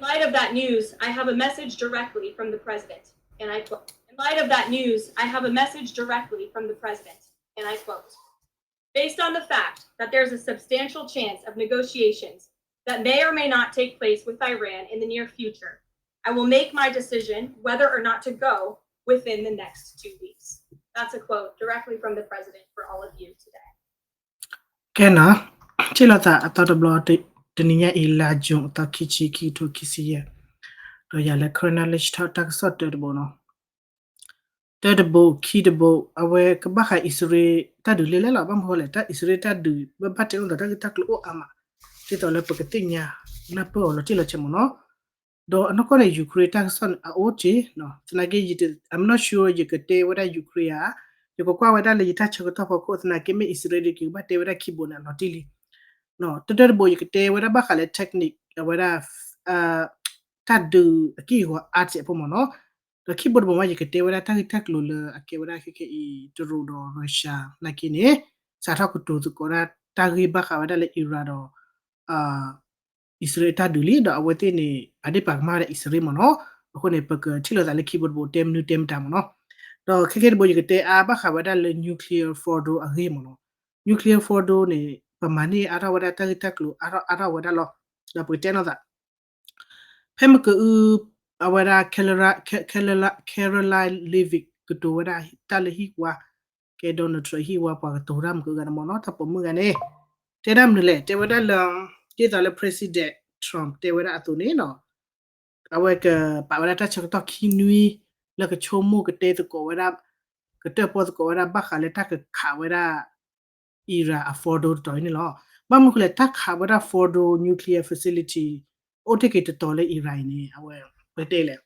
In light of that news, I have a message directly from the president, and I quote. In light of that news, I have a message directly from the president, and I quote. Based on the fact that there's a substantial chance of negotiations that may or may not take place with Iran in the near future, I will make my decision whether or not to go within the next two weeks. That's a quote directly from the president for all of you today. ကဲနီၤ, ထံၣ်လိာ်သးအသီတဘျီ, တနံၤညါအံၤ လါယူၤ အသီခံဆံ ခံကထိခံဆံယဲၢ်, ဒီးယၤလၢ Karen English Talk တၢ်ကစီၣ်တၢတဘိနီၤ, တၢတဘိ ခံတဘိ အဝဲကဘၣ်ဃးအံၣ်စရ့လးတၢ်ဒုးလဲၣ်လဲၣ်လီၤ. ဘၣ်မနုၤဃိလဲၣ်, တၢ်အံၣ်စရ့လးတၢ်ဒုး ဘၣ်ဘၣ်တဲလိာ်သးတၢ်ဂ့ၢ်တၢ်ကျိၤအိၣ်အါမး, ဒ်သိးလၢပကသ့ၣ်ညါနၢ်ပၢၢ်အီၤလီၤတံၢ်လီၤဆဲးမ့ၢ်နီၤ. ဒီးအနီၢ်ကီၢ်န့ၣ် Ukraine တၢ်ကစီၣ်န့ၣ် အအိၣ်တ့ၢ်နီၤ, သနာ်က့ I'm not sure ယကတဲဝဲဒၣ် Ukraine ဧါ, ယကကွၢ်ဝဲဒၣ်လၢယတၢ်ဆၢကတီၢ်ဖီခိၣ်, သနာ်က့မ့ၢ်အံၣ်စရ့လးဒ်က့ၤ ကဘၣ်တဲဝဲဒၣ်ခံဘိန့ၣ် အလီၤတံၢ်လံ. တၢတၢတဘိ ယကတဲဝဲဒၣ်ဘၣ်ဃးလၢ technique အဝဲဒၣ် တၢ်ဒုးအက့ၢ်အဂီၤအါတစဲးဖိမ့ၢ်နီၤ. ဒီးခံဘိတဘိမး ယကတဲဝဲဒၣ်တၢ်ဂ့ၢ်တၢ်ကျိၤလၢအကဲဝဲဒၣ်ခဲခဲအံၤ တရူးဒီး Russia သနာ်က့န့ၣ် စးထီၣ်ကတိၤသကိးဒၣ်တၢ်ဂ့ၢ်ဘၣ်ဃးဝဲဒၣ်လၢ Iran ဒီး အံၣ်စရ့လးတၢ်ဒုးလံ, ဒီးအဝဲသ့ၣ်န့ၣ် အဒ့ၣ်ပာ်ကမၣ်ဝဲဒၣ်အံၣ်စရ့လးမ့ၢ်နီၤ. အဃိန့ၣ် ပကထံၣ်လိာ်သးလၢခံဘိတဘိ တဲမနုၤတဲမတၤမ့ၢ်နီၤ. ဒီးခဲခဲတဘိ ယကတဲအါဘၣ်ဃးဝဲဒၣ်လၢ nuclear fordo အဂ့ၢ်မ့ၢ်နီၤ. Nuclear fordo န့ၣ် ပမၤန့ၢ်အါထီၣ်ဝဲဒၣ်တၢ်ဂ့ၢ်တၢ်ကျိၤအါထီၣ်အါထီၣ်ဝဲဒၣ်လီၤ. ဒီးပကတဲနီၤသး ဖဲမ့ၢ်ကအု အဝဲဒၣ် Karoline Leavitt ကတိၤဝဲဒၣ်တၢ်လၢဟံၣ်ဝါ, ကဲ Donald Trump ဟံၣ်ဝါ ပှၤကတိၤတၢ်မ့ၢ်ကအုဂၤန့ၣ်မ့ၢ်နီၤ, တၢ်ပိာ်မုၣ်ဂၤန့ၣ် တဲဒၣ်မနုၤလဲၣ်, တဲဝဲဒၣ်လၢ ဒ်သိးလၢ President Trump တဲဝဲဒၣ်အသိးန့ၣ်နီၤ, အဝဲကပာ်ဝဲဒၣ်တၢ်ဆၢကတီၢ်ခံနွံ လၢကဆိကမိၣ်ကတဲသကိးဝဲဒၣ်, ကတၢၣ်ပီသကိးဝဲဒၣ်ဘၣ်ဃးလၢတၢ်ကခးဝဲဒၣ် Iran အ Fordo တတီၤအံၤန့ၣ်လီၤ. ဘၣ်မနုၤဃိလဲၣ်, တၢ်ခးဝဲဒၣ် Fordo nuclear facility အိၣ်တ့ၢ်က့ၤတတီၤလၢ Iran အံၤန့ၣ် အဝဲ ပတဲလဲၣ်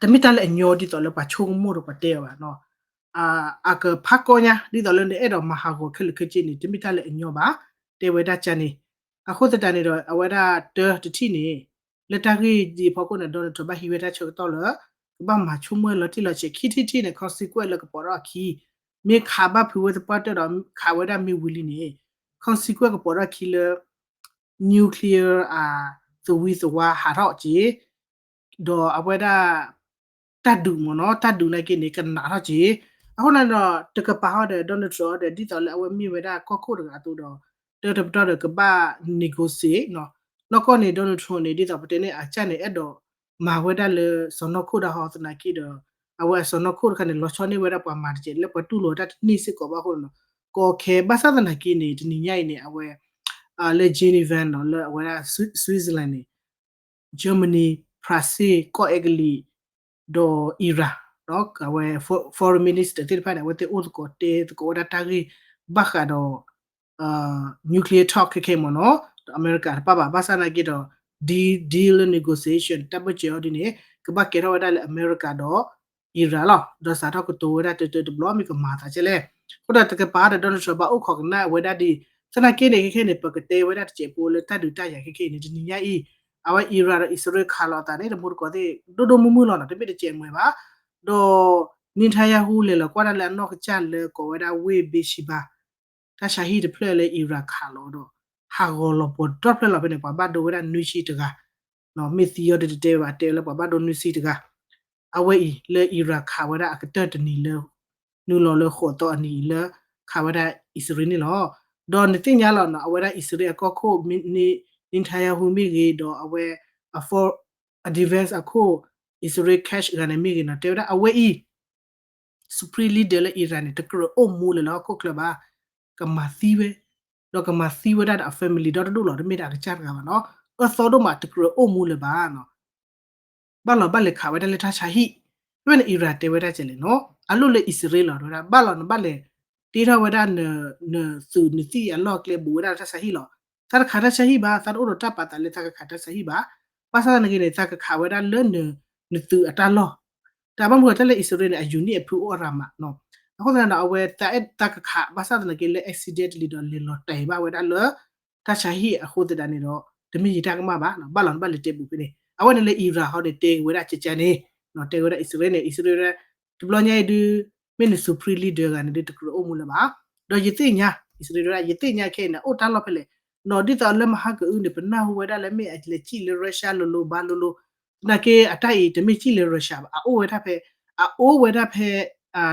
တမ့ၢ်တၢ်လၢအညီဒ်သိးလၢပှၤဆိကမိၣ်ဒီးပှၤတဲအီၤဘၣ်နီၤ. အကဖးကီညါ ဒ်သိးလၢနအဲၣ်ဒိးမၤဟးဂီၤခဲလၢာ်ခဲဆ့န့ၣ် တမ့ၢ်တၢ်လၢအညီဘၣ်, တဲဝဲဒၣ်ကန့ၣ်. အဃိသတးန့ၣ်ဒီး အဝဲဒၣ်တၢတထံၣ်န့ၣ် လၢတၢ်ဂ့ၢ်ဒ်အဖီခိၣ်န့ၣ် Donald Trump ဘၣ်ဟံးဝဲတၢ်ဆၢကတီၢ်လၢ ကဘၣ်မၤဆိကမိၣ်ဝဲလီၤတံၢ်လီၤဆဲး, ခံထံၣ်တထံၣ်န့ၣ် consequence လၢကပိာ်ထီၣ်အခံ, မ့ၢ်ခးဘၣ်ဖုးဝဲသပှၢ်တၢၢ်ဒီး ခးဝဲဒၣ်မ့ၢ်ဝံၤလံန့ၣ် consequence ကပိာ်ထီၣ်အခံလၢ nuclear အသဝံသဝါဟးထီၣ်က့ၤ ဒီးအဝဲဒၣ် တၢ်ဒုးမ့ၢ်နီၤ, တၢ်ဒုးနာ်က့န့ၣ် ကနးထီၣ်က့ၤ. အဃိန့ၣ်ဒီး တကပၤဟီဒီး Donald Trump ဒီး ဒ်သိးလၢအဝဲမ့ၢ်ဝဲဒၣ်ကီၢ်ခိၣ်တဂၤအသိးဒီး တၢတပတီၢ်ဒီးကဘၣ် negotiate နီၤ. နီၢ်ကီၢ်န့ၣ် Donald Trump န့ၣ် ဒ်သိးပတဲန့ၣ် အကစၢ်န့ၣ် အဲၣ်ဒိးမၤဝဲဒၣ်လၢစီၤနီၢ်ခိၣ်တၢ်ဟီသနာ်က့ဒီး အဝဲအစီၤနီၢ်ခိၣ်တခါန့ၣ် လီၤဆီန့ၢ်ဝဲဒၣ်ပှၤမၤတကဲးလၢပှၤတူၢ်လိာ်တၢ်တန့ၢ်စ့ၢ်ကီးဘၣ်အဃိန့ၣ်နီၤ. ကီခဲ ဘၣ်ဆၣ်သနာ်က့န့ၣ် တနံၤညါအံၤန့ၣ် အဝဲ လၢ Geneva နီၤ လၢအဝဲဒၣ် Switzerland န့ၣ် Germany, ဖရၣ်စ့ၣ်, ကီၢ်အဲကလံး, ဒီး Iran ဒီးအဝဲ foreign minister သ့ၣ်တဖၣ်န့ၣ် အဝဲသ့ၣ်အိၣ်သကိးတဲသကိးဝဲဒၣ်တၢ်ဂ့ၢ်ဘၣ်ဃးဒီး nuclear talk ခဲခဲမ့ၢ်နီၤ, ဒီးအမဲရကၤတပၣ်ဘၣ်. ဘၣ်ဆၣ်သနာ်က့ဒီး deal လၢ negotiation တၢ်ဘၢၣ်စၢၤအီၤဒ်န့ၣ် ကဘၣ်ကဲထီၣ်ဝဲဒၣ်လၢအမဲရကၤဒီး Iran လီၤ. ဒီးစးထီၣ်ကတိၤဝဲဒၣ်တၢတၢတဘျီ မ့ၢ်ကမၤသးကဲလဲၣ်. အဃိဒီးတကပၤဒီး Donald Trump ဘၣ်အိၣ်ခိးကနၣ်ဝဲဒၣ်ဒ် သနာ်က့န့ၣ် ခဲခဲန့ၣ် ပကတဲဝဲဒၣ်တစဲးဖိလၢတၢ်ဒုးတၢ်ယၤခဲခဲအံၤန့ၣ် တနံၤညါအံၤ အဝဲ Iran ဒီးအံၣ်စရ့လးခးလီၤအသးန့ၣ် တမူတကိးသ့ၣ် ဒိၣ်ဒိၣ်မုၢ်မုၢ်လီၤနီၤ, တမ့ၢ်တစဲးမွဲဘၣ်. ဒီး Netanyahu လဲၤလီၤကွၢ်ဒၣ်လၢအနီၢ်ကစၢ်လၢကိးဝဲဒၣ်ဝ့ၢ် Beersheba တၢ်ဆါဟံၣ်တဖျၢၣ်လၢ Iran ခးလီၤဒီး ဟးဂီၤလီၤပှီၤဒီဖျၢၣ်လီၤဖဲန့ၣ် ပှၤဘၣ်ဒိဝဲဒၣ်နွံဆံတဂၤ, မ့ၢ်သံအီၤဒ်တတဲဘၣ် တဲလၢပှၤဘၣ်ဒိနွံဆံတဂၤ, အဝဲအံၤလၢ Iran ခးဝဲဒၣ်အကတၢၢ်တနံၤလၢ နုာ်လီၤလၢဃိးသီအနံၤအံၤလၢ ခးဝဲဒၣ်အံၣ်စရ့လးန့ၣ်လီၤ. ဒီးနသ့ၣ်ညါလီၤနီၤ အဝဲဒၣ်အံၣ်စရ့လးအကီၢ်ခိၣ် Netanyahu မ့ၢ်ဂ့ၤ ဒီးအဝဲ အ defense အခိၣ် အံၣ်စရ့လး Katz ဂၤန့ၣ်မ့ၢ်ဂ့ၤနီၤ တဲဝဲဒၣ်အဝဲအံၤ supreme leader လၢ Iran န့ၣ် တကြၢးအိၣ်မူလၢၤလၢဟီၣ်ခိၣ်ချၢဘၣ်. ကမၤသံဝဲ, ဒီးကမၤသံဝဲဒၣ်ဒီးအ family ဒီတဒူၣ်လီၤ, တမ့ၢ်ဒၣ်အကစၢ်တဂၤဘၣ်နီၤ. အၢသီဒိၣ်မး တကြၢးအိၣ်မူလၢၤဘၣ်နီၤ. ဘၣ်လီၤဘၣ်လဲၤခးဝဲဒၣ်လၢတၢ်ဆါဟံၣ်, ဖဲန့ၣ် Iran တဲဝဲဒၣ်ကဲလဲၣ်နီၤ, အလိၣ်လၢအံၣ်စရ့လးလီၤ တဲဝဲဒၣ် ဘၣ်လီၤနဘၣ်လဲၤ တ့ထီၣ်ဝဲဒၣ် နသုးနသံၣ်အလီၢ်ကျဲဘူးဝဲဒၣ်လၢတၢ်ဆါဟံၣ်လီၤ. သးတခးတၢ်ဆါဟံၣ်ဘၣ်, သးတအိၣ်ဒီးတၢ်ပာ်သးလၢသးကခးတၢ်ဆါဟံၣ်ဘၣ်. ဘၣ်ဆၣ်သနာ်က့န့ၣ် သးကခးဝဲဒၣ်လၢ နသုးအတၢ်လီၢ်, တၢ်ဘၣ်မနုၤတၢ်လၢအံၣ်စရ့လးန့ၣ် အ unit အဖုအိၣ်အရၤမးနီၤ. အဃိသတးဒီး အဝဲသးအဲၣ်သးကခး ဘၣ်ဆၣ်သနာ်က့လၢ accidentally ဒီးလဲၤလီၤတဲာ်ဘၣ်ဝဲဒၣ်လၢ တၢ်ဆါဟံၣ်အဃိသတးန့ၣ်ဒီး တမ့ၢ်ယတၢ်ကမၣ်ဘၣ်, ဘၣ်လီၤနဘၣ်လဲၤတဲဘူးဖဲန့ၣ်. အဝဲန့ၣ်လၢ Iran ဟီန့ၣ် တဲက့ၤဝဲဒၣ်ကကန့ၣ်, တဲဝဲဒၣ်အံၣ်စရ့လးန့ၣ်, အံၣ်စရ့လး တဘျီညါအံၤဒုး မ့ၢ်န supreme leader ဂၤန့ၣ်ဒုး တကြၢးအိၣ်မူလၢၤဘၣ်. ဒီးယသ့ၣ်ညါ အံၣ်စရ့လး ယသ့ၣ်ညါခဲအံၤန့ၣ် အိၣ်တၢ်လီၢ်ဖဲလဲၣ် နီၢ်ဒ်သိးလၢမဟါကအုန့ၣ် ပနၢ်ဟူဝဲဒၣ်လၢမ့ၢ်အလဲၤစံၣ်လၢ Russia လိၤလိၤဘၣ်လိၤလိၤ, သနာ်က့အတၢ်အံၤတမ့ၢ်စံၣ်လၢ Russia ဘၣ်, အအိၣ်ဝဲဒၣ်ဖဲ, အအိၣ်ဝဲဒၣ်ဖဲ,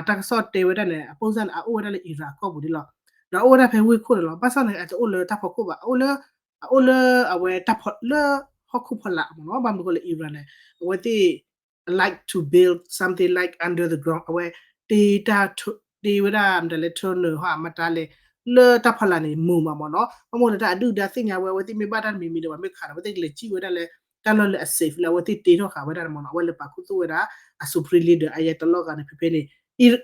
တၢ်ကစီၣ်တဲဝဲဒၣ်န့ၣ် အပိၢ်စၢ်န့ၣ် အအိၣ်ဝဲဒၣ်လၢ Iran ကီၢ်ပူၤန့ၣ်လီၤ. ဒီးအအိၣ်ဝဲဒၣ်ဖဲဝ့ၢ်ခိၣ်န့ၣ်လီၤ. ဘၣ်ဆၣ်န့ၣ် အတအိၣ်လၢတၢ်ဖီခိၣ်ဘၣ်, အအိၣ်လၢ, အအိၣ်လၢအဝဲတၢ်ဖီ, လၢဟီၣ်ခိၣ်ဖီလာ်မ့ၢ်နီၤ. ဘၣ်မနုၤအဃိလဲၣ် Iran န့ၣ် အဝဲသ့ၣ် like to build something like under the ground အဝဲတ့တၢ်, တ့ဝဲဒၣ်မတၤလဲၣ် tunnel ဟီမတၤလဲၣ် လၢတၢ်ဖီလာ်န့ၣ် မုာ်မးမ့ၢ်နီၤ. ဘၣ်မနုၤလဲၣ် တၢ်အဒုၣ်ဒါသ့ၣ်ညါဝဲ အဝဲသ့ၣ်မ့ၢ်ဘၣ်တၢ်တမံၤမံၤဒီး ပှၤမ့ၢ်ခးဒီး အဝဲသ့ၣ်ကလဲၤစံၣ်ဝဲဒၣ်လၢ တၢ်လီၢ်လၢအ safe လၢအဝဲသ့ၣ်တ့ထီၣ်ဃာ်ဝဲဒၣ်န့ၣ်မ့ၢ်နီၤ. အဝဲလဲၤပာ်ခူသူၣ်ဝဲဒၣ် အ supreme leader အ Ayatollah ဂၤန့ၣ် ဖဲဖဲန့ၣ်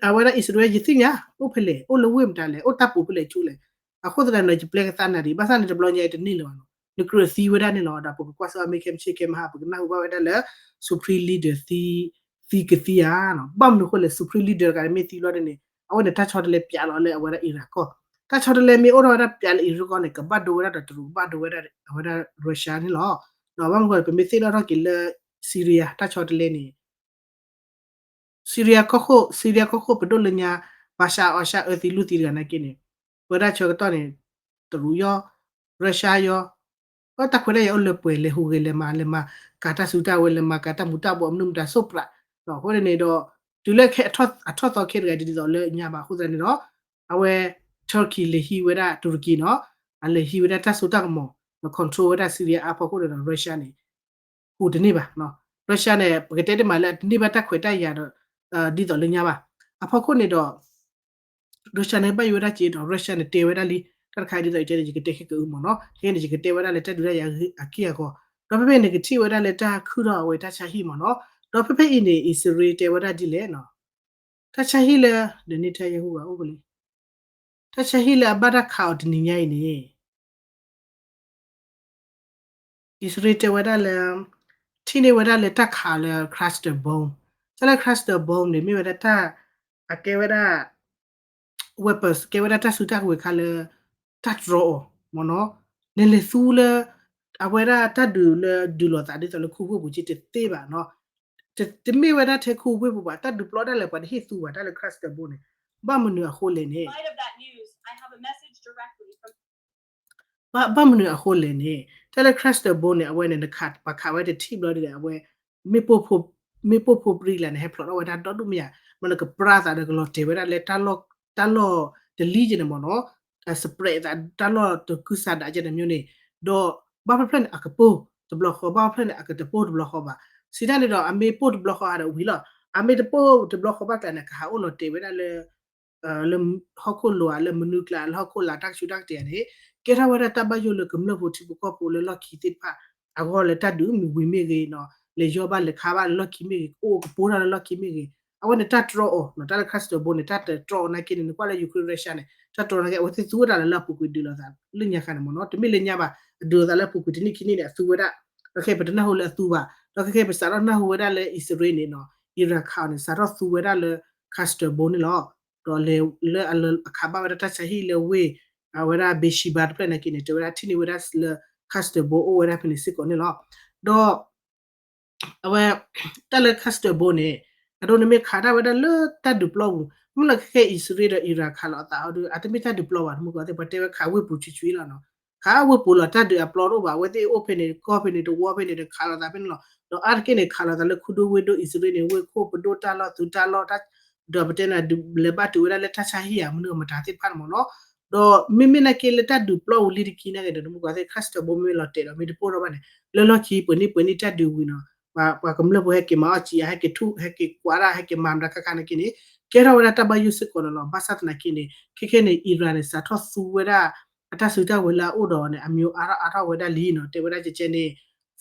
အဝဲဒၣ် Israel ယသ့ၣ်ညါ အိၣ်ဖဲလဲၣ် အိၣ်လၢဝ့ၢ်မတၤလဲၣ် အိၣ်တၢ်ပူၤဖဲလဲၣ်ဆူလဲၣ်. အဃိသတးန့ၣ်ဒီး ယပျဲကသါနၤဒံး ဘၣ်ဆၣ်န့ၣ် တဘျီညါအံၤတန့ၢ်လၢၤဘၣ်နီၤ. နကြၢးသံဝဲဒၣ်န့ၣ်လီၤ. ဒီးပကကွၢ်စၢ်အီၤမ့ၢ်ခဲမုၢ်ဆ့ၣ်ခဲမုၢ်ဟါ ပကနၢ်ဟူဘၣ်ဝဲဒၣ်လၢ supreme leader သံ, သံကသံဧါနီၤ. ဘၣ်မနုၤအဃိလဲၣ် supreme leader တဂၤန့ၣ်မ့ၢ်သံဘျီဒ်န့ၣ် အဝဲန့ၣ်တၢ်ဆီတလဲပၠးလီၤလၢအဝဲဒၣ် Iran ကီၢ်, တၢ်ဆီတလဲမ့ၢ်အိၣ်ထီၣ်ဝဲဒၣ်ပၠးလၢ Iran ကီၢ်န့ၣ် ကဘၣ်ဒိဝဲဒၣ်ဒီးတရူး ကဘၣ်ဒိဝဲဒၣ်အဝဲဒၣ် Russia န့ၣ်လီၤ. ဒီးဘၣ်မနုၤအဃိလဲၣ် ပမ့ၢ်သ့ၣ်နီၣ်ထီၣ်က့ၤလၢ Syria တၢ်ဆီတလဲန့ၣ် Syria ကီၢ်ခိၣ်, Syria ကီၢ်ခိၣ်ပဒိၣ်လၢညါ Bashar al-Assad အၢသံလွံၢ်သံတဂၤနာ်က့န့ၣ် ပဝဲဒၣ်ဆၢကတီၢ်န့ၣ် တရူးယီၢ်, Russia ယီၢ်, တၢ်ခွဲးတၢ်ယာ်အိၣ်လၢပှဲၤ လဲၤဟူးဂဲၤလဲၤမၤ လဲၤမၤကၤတၢ်စုတၢ်ဝဲၤ လဲၤမၤကၤတၢ်မူၤတၢ်ဘှီး မနုၤမတၤ စိၣ်ပြး, အဃိန့ၣ်ဒီး တုၤလၢအထီၣ်သီခဲတဂၤဒ်သိးလၢညါဘၣ်အဃိသတးန့ၣ်ဒီး အဝဲ Turkey လဲၤဟံးဝဲဒၣ် တူၤရကံနီၤ, အလဲၤဟံးဝဲဒၣ်တၢ်စိတၢ်ကမီၤ ဒီး control ဝဲဒၣ် Syria အါဖီခိၣ်န့ၣ်ဒီး Russia န့ၣ် ဟူးတန့ၢ်ဘၣ်. Russia န့ၣ် ပကတဲတမံၤလၢအတန့ၢ်ဘၣ်တၢ်ခွဲးတၢ်ယာ်ဒီး ဒ်သိးလၢညါဘၣ်. အဖီခိၣ်န့ၣ်ဒီး Russia န့ၣ်ဘၣ်ယိၣ်ဝဲဒၣ်က့ၤဒီး Russia န့ၣ်တဲဝဲဒၣ်လံ တၢ်တခါဒ်သိးယတဲန့ၣ် ယကတဲခဲကအုမ့ၢ်နီၤ, ခဲန့ၣ် ယကတဲဝဲဒၣ်လၢတၢ်ဒုးတၢ်ယၤအက့ၢ်အဂီၤ, ဒီးဖဲဖဲန့ၣ်ကထံၣ်ဝဲဒၣ်လၢတၢ်ခုၣ်ထီၣ်အဝဲတၢ်ဆါဟံၣ်မ့ၢ်နီၤ, ဒီးဖဲဖဲအံၤန့ၣ် အံၣ်စရ့တဲဝဲဒၣ်ဒ်လဲၣ်နီၤ, တၢ်ဆါဟံၣ်လၢ ဒီးန့ၢ်ထဲယဟူဘၣ်အိၣ်ကလံ တၢ်ဆါဟံၣ်လၢအဘၣ်တၢ်ခးအီၤတနံၤညါအံၤန့ၣ် အံၣ်စရ့တဲဝဲဒၣ်လၢ ထံၣ်န့ၢ်ဝဲဒၣ်လၢတၢ်ခးလၢ cluster bomb, တၢ်လၢ cluster bomb န့ၣ် မ့ၢ်ဝဲဒၣ်တၢ် အကဲဝဲဒၣ် weapons ကဲဝဲဒၣ်တၢ်စုတၢ်ကဝဲၤခါလၢ တၢ်တြီအီၤမ့ၢ်နီၤ, နလဲၤသူလၢ အဝဲဒၣ်တၢ်ဒုးလၢဒုးလိာ်သးဒ်သိးလၢခူဝ့ၢ်ပူၤက့တသ့ဘၣ်နီၤ, တမ့ၢ်ဝဲဒၣ်ထဲခူဝ့ၢ်ပူၤဘၣ်, တၢ်ဒုးပျီဒၣ်လဲာ်ပှၤတဟ့ၣ်သူဘၣ် တၢ်လၢ cluster bomb န့ၣ်, ဘၣ်မနုၤအဃိလဲၣ်န့ၣ် ဘၣ်မနုၤအဃိလဲၣ်န့ၣ် တၢ်လၢ cluster bomb န့ၣ် အဝဲန့ၣ် နခး ပှၤခးဝဲတထံၣ်ဘျီဒ်လဲၣ် အဝဲ မ့ၣ်ပိၢ်ဖိပြံကျါန့ၣ် ဟဲဖျိးထီၣ်ဝဲဒၣ်ဒီဒူၣ်မ့ၢ်ဧါ, မ့ၢ်နကပြါသးဒီးကလီၤတဲာ်ဝဲဒၣ်လၢ တၢ်လီၢ်တလံက့န့ၣ်မ့ၢ်နီၤ, spread သးတၢ်လီၢ်တကုစးဒးကဲန့ၣ်မ့ၢ်န့ၣ်, ဒီးဘၣ်ဖျၢၣ်ဖျၢၣ်န့ၣ် အကပိၢ်တဘျီဃီ ဘၣ်ဖျၢၣ်န့ၣ် အကတပိၢ်တဘျီဃီဘၣ်, စံးတၢ်န့ၣ်ဒီး အမ့ၢ်ပိၢ်တဘျီဃီဒီးဝံၤလီၤ, အမ့ၢ်တပိၢ်တဘျီဃီဘၣ်ကျါန့ၣ် ကဟးအိၣ်လီၤတဲာ်ဝဲဒၣ်လၢ လၢဟီၣ်ခိၣ်လိၤဧါ လၢမနုၤကျါ လၢဟီၣ်ခိၣ်လာ်တၢ်ကဆူးတၢ်ကတဲာ်န့ၣ် ကဲထီၣ်ဝဲဒၣ်တၢ်ဘၣ်ယိၣ်လၢကမျၢၢ်ဖိထံဖိကီၢ်ဖိလၢလီၢ်ခံသ့ၣ်တဖၣ် အဂီၢ်လၢတၢ်ဒုးမ့ၢ်ဝံၤမ့ၢ်ဂ့ၤနီၤ လဲၤယီၢ်ဘၣ်လဲၤခးဘၣ်လၢလီၢ်ခံမ့ၢ်ဂ့ၤ ကအိၣ်ကပိၢ်ထီၣ်လၢလီၢ်ခံမ့ၢ်ဂ့ၤ အဝဲန့ၣ်တၢ်တြီအီၤနီၤ တၢ်လၢ cluster bomb န့ၣ် တၢ်တြီအီၤနာ်က့န့ၣ် နကွၢ်လၢ Ukraine Russia န့ၣ် တၢ်တြီနာ်က့ အဝဲသ့ၣ်သူဝဲဒၣ်လၢလၢအပူၤကွံာ်ဒုးလိာ်သးလၢညါခါန့ၣ်မ့ၢ်နီၤ တမ့ၢ်လၢညါဘၣ် အဒုးလိာ်သးလၢအပူၤကွံာ်တနံၣ်ခံနံၣ်န့ၣ် အသူဝဲဒၣ် ဒီးခဲအံၤပတနၢ်ဟူလၢအသူဘၣ် ဒီးခဲခဲအံၤပစးထီၣ်နၢ်ဟူဝဲဒၣ်လၢအံၣ်စရ့လးန့ၣ်နီၤ Iran ခးအီၤန့ၣ် စးထီၣ်သူဝဲဒၣ်လၢ cluster bomb န့ၣ်လီၤ. ဒီးလၢအလၢအခးဘၣ်ဝဲဒၣ်တၢ်ဆါဟံၣ်လၢဝ့ၢ် အဝဲဒၣ် Beersheba တဖျၢၣ်နာ်က့န့ၣ် တဲဝဲဒၣ်ထံၣ်န့ၢ်ဝဲဒၣ်လၢ cluster bomb အိၣ်ဝဲဒၣ်ဖဲန့ၣ်စ့ၢ်ကီးန့ၣ်လီၤ. ဒီး အဝဲ တၢ်လၢ cluster bomb န့ၣ် အဒိန့ၣ်မ့ၢ်ခးဒၣ်ဝဲဒၣ်လၢတၢ်ဒုးပျီပူၤ မ့ၢ်လၢခဲခဲအံၣ်စရ့လးဒီး Iran ခးလိာ်အသးအီၤဒီး အတမ့ၢ်တၢ်ဒုးပျီဘၣ် တမူကီးသ့ၣ် ပှၤတဲဝဲခးဝ့ၢ်ပူၤဆွံဆွံလီၤနီၤ ခးဝ့ၢ်ပူၤလီၤ တၢ်ဒုးအပျီတအိၣ်ဘၣ် အဝဲသ့ၣ်အိၣ်ဖဲန့ၣ် ကီၢ်ဖဲန့ၣ် တဝီဖဲန့ၣ် တခးလိာ်သးဖဲန့ၣ်လီၤ. ဒီးအါတက့ၢ်န့ၣ် ခးလိာ်သးလၢခူဒိဝ့ၢ်ဒိၣ်အံၣ်စရ့လးန့ၣ် ဝ့ၢ်ခိၣ်ပဒိၣ်တၢ်လီၢ်သုးတၢ်လီၢ် ဒီးပတဲန့ၣ် လဲၤဘၣ်တုၤဝဲဒၣ်လၢတၢ်ဆါဟံၣ်ဧါ မနုၤမတၤသ့ၣ်တဖၣ်န့ၣ်မ့ၢ်နီၤ ဒီးမ့မ့ၢ်နာ်က့လၢတၢ်ဒုးပျီပူၤလံတက့ၢ်နာ်က့ဒီး တမူကီးသ့ၣ် cluster bomb မ့ၢ်လီၤတဲာ်ဒီး မ့ၢ်တပိၢ်ထီၣ်ဘၣ်န့ၣ် လၢလီၢ်ခံပှဲၤနံၣ်ပှဲၤနံၣ်တၢ်ဒုးဝံၤနီၤ ပှၤကမျၢၢ်ဖိဟဲက့ၤမၤအီၣ်စံးဧါ ဟဲက့ၤထူၣ် ဟဲက့ၤကွးဒၣ် ဟဲက့ၤမၤမတၤခါခါနာ်က့န့ၣ် ကဲထီၣ်ဝဲဒၣ်တၢ်ဘၣ်ယိၣ်စ့ၢ်ကီးန့ၣ်လီၤ. ဘၣ်ဆၣ်သနာ်က့န့ၣ် ခဲခဲန့ၣ် Iran န့ၣ် စးထီၣ်သူဝဲဒၣ် အတၢ်စုတၢ်ဝဲၤလၢအအိၣ်ဒီးအီၤန့ၣ် အမျိုးအါထီၣ်အါထီၣ်ဝဲဒၣ်လံနီၤ တဲဝဲဒၣ်ကဲကဲန့ၣ်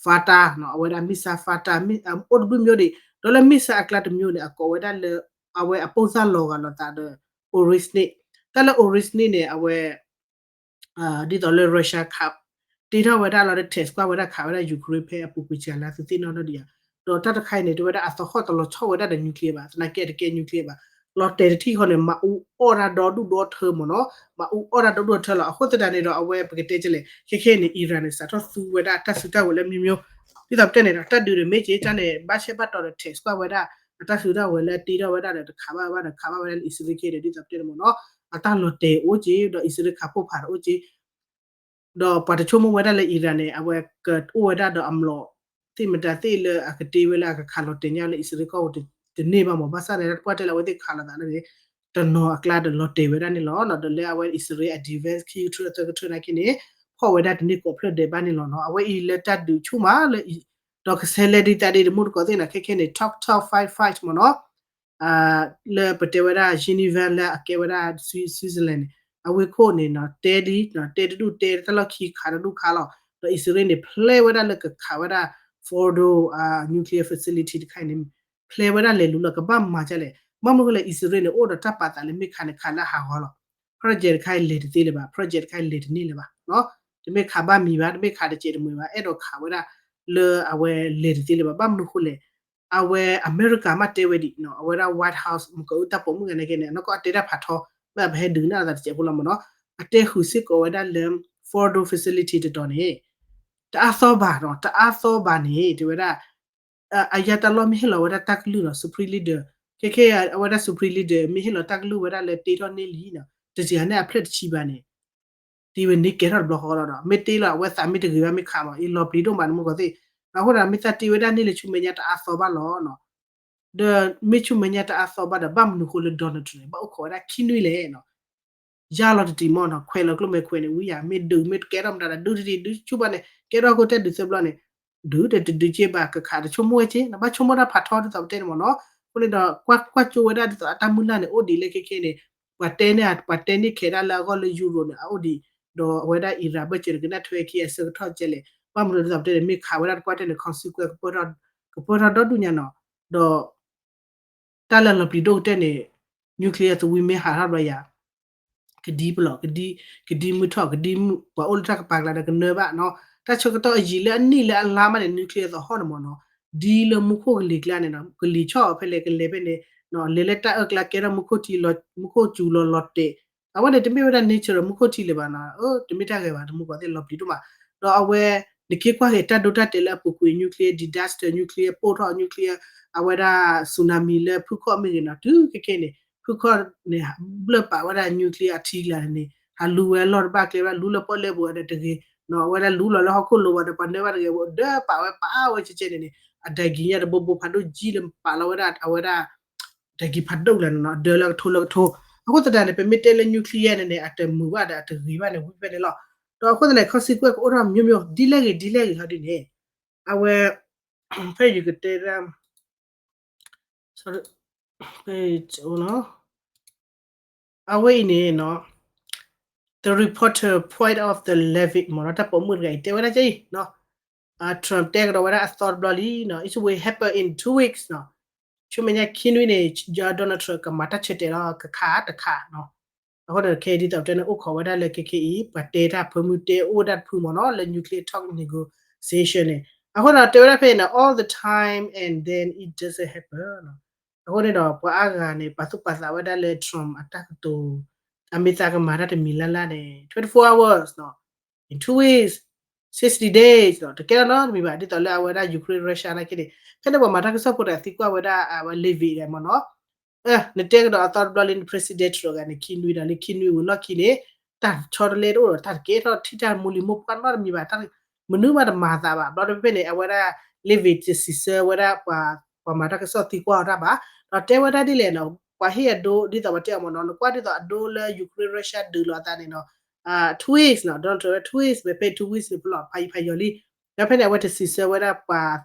Fattah နီၤ အဝဲဒၣ် missile Fattah အိၣ်တဘျုးမျိုးဒံး ဒီးလၢ missile အကျါတမျိုးန့ၣ် အကိးဝဲဒၣ်လၢ အဝဲအပိၢ်စၢ်လီၤဂာ်လိာ်သးဒီး Orishnik တၢ်လၢ Orishnik န့ၣ် အဝဲ ဒ်သိးလၢ Russia ခး တ့ထီၣ်ဝဲဒၣ်လီၤဒီး test ကွၢ်ဝဲဒၣ်ခးဝဲဒၣ် Ukraine ဖဲအပူၤကွံာ်စှၤလၢသုသ့ၣ်နီၣ်ထီၣ်ဒံးဧါ ဒီးတၢ်တခါအံၤန့ၣ် တဲဝဲဒၣ်အသဟီၣ်တလီၤဆီၣ်ဝဲဒၣ်ဒီး nuclear ဘၣ် သနာ်က့အတကဲ nuclear ဘၣ် လီၤတဲာ်တထံၣ်ဃီန့ၣ် မၤအူအီၣ်တၢ်ဒီဒူၣ်ဒီထၢမ့ၢ်နီၤ မၤအူအီၣ်တၢ်ဒီဒူၣ်ဒီထၢလီၤ. အဃိသတးန့ၣ်ဒီး အဝဲပကတဲကလဲၣ် ခဲခဲအံၤန့ၣ် Iran န့ၣ် စးထီၣ်သူဝဲဒၣ်တၢ်စုတၢ်ဝဲၤလၢ မျိုးမျိုး ဒ်သိးပတဲန့ၣ်ဒီး တၢ်ဒုးန့ၣ်မ့ၢ်က့ၤတၢ်န့ၣ် ဘၣ်ဆဲးဘၣ်တီၤဒီး test ကွၢ်ဝဲဒၣ် အတၢ်စုတၢ်ဝဲၤလၢတ့ထီၣ်ဝဲဒၣ်ဒီး တခးဘၣ်ဘၣ်ဒီးခးဘၣ်ဝဲဒၣ်လၢအံၣ်စရ့လးခဲဒီး ဒ်သိးပတဲန့ၣ်မ့ၢ်နီၤ အတၢ်လီၤတဲာ်အိၣ်က့ၤ ဒီးအံၣ်စရ့လးခးဖှိၣ်ဖးဒီးအိၣ်က့ၤ ဒီးပှၤတဆိကမိၣ်ဝဲဒၣ်လၢ Iran န့ၣ် အဝဲကအိၣ်ဝဲဒၣ်ဒီးအမျိာ်သ့ၣ်မတၤသ့ၣ်လၢအကတ့ဝဲလၢအကခးလီၤတဲာ်ညါလၢအံၣ်စရ့လးကီၢ်ပူၤတန့ၢ်ဘၣ်မး. ဘၣ်ဆၣ်န့ၣ် တၢ်တပှၢ်တဲလၢအဝဲသ့ၣ်ခးလိာ်သးန့ၣ် တနီၤအကျါဒီးလီၤတဲာ်ဝဲဒၣ်န့ၣ်လီၤ. ဒီးလၢအဝဲအံၣ်စရ့လးအ defense ခံကထၢသၢကထၢနာ်က့န့ၣ် ဖီၣ်ဝဲဒၣ်တန့ၢ်ကိးဖျၢၣ်ဒဲးဘၣ်န့ၣ်လီၤနီၤ. အဝဲအံၤလၢတၢ်ဒုးဆူၣ်မးလၢ ဒီးကဆဲးလဲၤဒ်သိးဒ်တမူတကိးသ့ၣ်နီၤ ခဲခဲန့ၣ် talk talk fight fight မ့ၢ်နီၤ လၢပတဲဝဲဒၣ် Geneva လၢအကဲဝဲဒၣ် Swi- Switzerland န့ၣ် အဝ့ၢ်ခိၣ်န့ၣ်နီၤ တဲဒ် တဲဒ်တဲတၢ်လီၢ်ခံခးတဒူၣ်ခါလီၤ. ဒီးအံၣ်စရ့လးန့ၣ် ဖျဲဝဲဒၣ်လၢကခးဝဲဒၣ် Fordo nuclear facility တခါအံၤန့ၣ် ဖျဲဝဲဒၣ်လဲၤလူၤလီၤ ကဘၣ်မၤဒ်လဲၣ်. ဘၣ်မနုၤဃိလဲၣ် အံၣ်စရ့လးန့ၣ် အိၣ်ဒီးတၢ်ပာ်သးလၢမ့ၢ်ခးန့ၣ်ခးလၢဟးဂီၤလီၤ. project တခါအံၤလဲၤတသ့လၢၤဘၣ် project တခါအံၤလဲၤတန့ၢ်လၢၤဘၣ် တမ့ၢ်ခးဘၣ်မံၤဘၣ် တမ့ၢ်ခးတစဲးတမှဲၤဘၣ် အဲၣ်ဒိးခးဝဲဒၣ်လၢအဝဲလဲၤတသ့လၢၤဘၣ်. ဘၣ်မနုၤဃိလဲၣ် အဝဲအမဲရကၤမးတဲဝဲဒ်နီၤ အဝဲဒၣ် White House မ့ၢ်ကအိၣ်တၢ်ပိာ်မုၣ်ဂၤနာ်က့န့ၣ် နီၢ်ကီၢ်အတဲတၢ်ဖးထီ မ့ၢ်အပဟဲဒုးကနၣ်လိာ်သးတစဲးဖိလီၤမ့ၢ်နီၤ အတဲဃုာ်စ့ၢ်ကီးဝဲဒၣ်လၢ Fordo facility တတီၤန့ၣ် တအါသီဘၣ်နီၤ တအါသီဘၣ်န့ၣ် တဲဝဲဒၣ် အယါတၢ်လီၢ်မ့ၢ်ဟ့ၣ်လီၤဝဲဒၣ်တၢ်ကလုၢ်နီၤ Supreme Leader ခဲခဲအဝဲဒၣ် Supreme Leader မ့ၢ်ဟ့ၣ်လီၤတၢ်ကလုၢ်ဝဲဒၣ်လၢတ့ထီၣ်န့ၢ်လံနီၤ တစှၤန့ၣ်အဖျၢၣ်တဆံဘၣ်န့ၣ် တ့ဝဲန့ၣ်ကဲထီၣ်တဘျီဃီလီၤဒီး မ့ၢ်တ့လီၤအဝဲသးမ့ၢ်တဂ့ၤဘၣ်မ့ၢ်ခးမး အလီၤပျံၤဒိၣ်မးတမူကီၢ်သ့ၣ် အဃိဒီးမ့ၢ်သးတ့ဝဲဒၣ်န့ၣ်လၢဆူမဲာ်ညါတအါသီဘၣ်လီၤနီၤ ဒီးမ့ၢ်ဆူမဲာ်ညါတအါသီဘၣ်ဒီး ဘၣ်မနုၤဃိလၢ Donald Trump န့ၣ် ဘၣ်အိၣ်ခိးဝဲဒၣ်ခံနွံလဲၣ်နီၤ ယါလီၤတတံၤမီၢ်နီၤ ခွဲးလီၤကျိၣ်မဲာ်ခွဲးန့ၣ် ဝံယၤ မ့ၢ်ဒုးမ့ၢ်ကဲထီၣ်မတၤဒီး ဒုးတတံၤ ဒုးဆူၣ်ဘၣ်န့ၣ် ကဲထီၣ်ခိၣ်တဲဒုးသၢဘျီန့ၣ် ဒုးတဒုးက့ဘၣ် ကခးတဆိကမိၣ်ဝဲက့ ဘၣ်ဆိကမိၣ်တၢ်ဖးထီဒ်သိးပတဲန့ၣ်မ့ၢ်နီၤ အဃိန့ၣ်ဒီး ကွၢ်ကွၢ်ကၠိဝဲဒၣ်ဒ်သိးအတၢ်မုၢ်လၢ်န့ၣ် အိၣ်ဒံးလၢခဲခဲန့ၣ် ပှၤတဲန့ၢ် ပှၤတဲန့ၢ်ခဲဒၣ်လၢအဂီၢ်လၢ Europe န့ၣ် အအိၣ်ဒံး ဒီးအဝဲဒၣ် Iran ဘၢၣ်စၢၤန့ၣ် ကနၣ်ထွဲခံအဆၢကထီၣ်ကဲလဲၣ် ဘၣ်မနုၤဒ်သိးပတဲန့ၣ် မ့ၢ်ခးဝဲဒၣ်တပှၢ်တဲန့ၣ် consequence ကပၢၢ်ထီၣ်ဒီဒူၣ်ညါနီၤ ဒီး တၢ်လၢလီၤပျံၤဒိၣ်ကတၢၢ်န့ၣ် nuclear သဝံမ့ၢ်ဟးထီၣ်ဘျီယၤ ကဒံပလီၢ် ကဒံမုၢ်ထီၣ် ကဒံမုၢ် ပှၤအိၣ်လၢတၢ်ကပၤကျါဒီးကနၢဘၣ်နီၤ တၢ်ဆၢကတီၢ်အယံာ်လၢအနံၣ်လၢအလါမးန့ၣ် nuclear သဟီၣ်န့ၣ်မ့ၢ်နီၤ ဒ်လၢမူခိၣ်ကလံၤကျါန့ၣ်နီၤ ကလံၤဆီၣ်ဖဲလဲၣ်ကလဲၤဖဲန့ၣ် လဲၤလၢတၢ်အၢၣ်ကျါကဲထီၣ်မူခိၣ်ထံ မူခိၣ်စူၤလီၤလီၤတဲာ် အဝဲန့ၣ်တမ့ၢ်ဝဲဒၣ် natural မူခိၣ်ထံလၢၤဘၣ်နီၤ တမ့ၢ်တၢ်ဂ့ၤဘၣ် တမူကီၢ်သ့ၣ်လီၤပျံၤဒိၣ်မး ဒီးအဝဲ နက့ၤကွၢ်က့ၤတၢ်ဒိတၢ်တဲာ်လၢအပူၤကွံာ် nuclear disaster nuclear ပိၢ်ထီၣ် nuclear အဝဲဒၣ် tsunami လၢဖုခီၣ်မ့ၢ်ဂ့ၤနီၤ တုၤခဲခဲန့ၣ် ဖုခီၣ်န့ၣ် ဘျၢၣ်ပာ်ဝဲဒၣ် nuclear အထံကျါန့ၣ် ဟးလူဝဲအလီၢ်တဘၣ်ကျဲဘၣ် လူလၢပီၣ်လဲၣ်ပူၤဒီးတဂ့ၤ အဝဲဒၣ်လူလီၤလၢဟီၣ်ခိၣ်လိၤဘၣ်ဒီး ပှၤနၢဘၣ်တဂ့ၤ အဝဲဒၢပာ်ဝဲပာ်ဝဲကဲကဲန့ၣ်န့ၣ် အဒၢးကံညါတဘိဘိဖးဒိၣ်ကၠံလၢပာ်လီၤဝဲဒၣ် အဝဲဒၣ် ဒၢးကံဖးဒိၣ်ကျါန့ၣ်နီၤ ဒၢးလၢကထိလၢကထိ အဃိသတးန့ၣ် ပမ့ၢ်တဲလၢ nuclear န့ၣ်န့ၣ် အတမုာ်ဘၣ်ဒီးအတဂ့ၤဘၣ်န့ၣ် ဝံၤဖဲန့ၣ်လီၤ ဒီးအဃိသတးန့ၣ် consequence ကအိၣ်ထီၣ် မျိုးမျိုး ဒ်လဲၣ်ဂ့ၤ ဒ်လဲၣ်ဂ့ၤဟီဒ်န့ၣ် အဝဲ ဖဲယကတဲဒၣ် ဖဲ အဝဲအံၤန့ၣ်နီၤ the reporter point of the Levit မ့ၢ်နီၤ တၢ်ပိာ်မုၣ်တဂၤအံၤ တဲဝဲဒၣ်ကဲအံၤနီၤ Trump တဲကဒီးဝဲဒၣ်အသီတဘျီလံနီၤ it will happen in two weeks နီၤ ဆူမဲာ်ညါခံနွံန့ၣ် Donald Trump ကမၤတၢ်ဆၢတဲာ်လီၤ ကခးတခးနီၤ အဃိဒီးခဲအံၤဒ်သိးပတဲန့ၣ် အိၣ်ခိးဝဲဒၣ်လၢခဲခဲအံၤ ပှၤတဲတၢ်ဖၢမုၢ်တဲအိၣ်ဝဲဒၣ်တဖုမ့ၢ်နီၤ လၢ nuclear talk negotiation န့ၣ် အဃိဒီးတဲဝဲဒၣ်ဖဲအံၤန့ၣ် all the time and then it doesn't happen နီၤ အဃိန့ၣ်ဒီး ပှၤအါဂၤန့ၣ် ပာ်သူၣ်ပာ်သးဝဲဒၣ်လၢ Trump အတၢ်ကတိၤ အမ့ၢ်သးကမၤတၢ်တမံၤလၢ်လၢ်န့ၣ် twenty-four hours နီၤ in two weeks, sixty days နီၤ တကဲထီၣ်နီတမံၤဘၣ် ဒ်သိးလၢအဝဲဒၣ် Ukraine Russia နာ်က့န့ၣ် ဖဲန့ၣ်ပှၤမၤတၢ်ကစီၣ်ဖိတဂၤသံကွၢ်ဝဲဒၣ် အဝဲ Levit မ့ၢ်နီၤ နတဲကဒီးအသီတဘျီလံ president တဂၤန့ၣ် ခံနွံဒီးလၢခံနွံဝံၤလီၢ်ခံန့ၣ် တၢ်ဆီတလဲတအိၣ်ဒီး တၢ်တကဲထီၣ်ထံၣ်တၢ်မူလံၤမိၢ်ပှၢ်နီတမံၤဘၣ် မနုၤမးတမၤသးဘၣ် ဘျီဒီးဖဲန့ၣ် အဝဲဒၣ် Levit တစံးဆၢဝဲဒၣ် ပှၤမၤတၢ်ကစီၣ်သံကွၢ်အီၤတၢ်ဘၣ် ဒီးတဲဝဲဒၣ်ဒ်လဲၣ်နီၤ ပှၤဟ့ၣ်အဒိ ဒ်သိးပတဲအီၤမ့ၢ်နီၤ နကွၢ်ဒ်သိးအဒိလၢ Ukraine Russia ဒုးလိာ်အသးန့ၣ်နီၤ two weeks နီၤ Donald Trump ဝဲ two weeks ဝဲဖဲ two weeks န့ၣ်ဖဲလီၤ ဖးယံာ်ဖးယီၤလံ ဒီးဖဲန့ၣ် အဝဲတစံးဆၢဝဲဒၣ် ပှ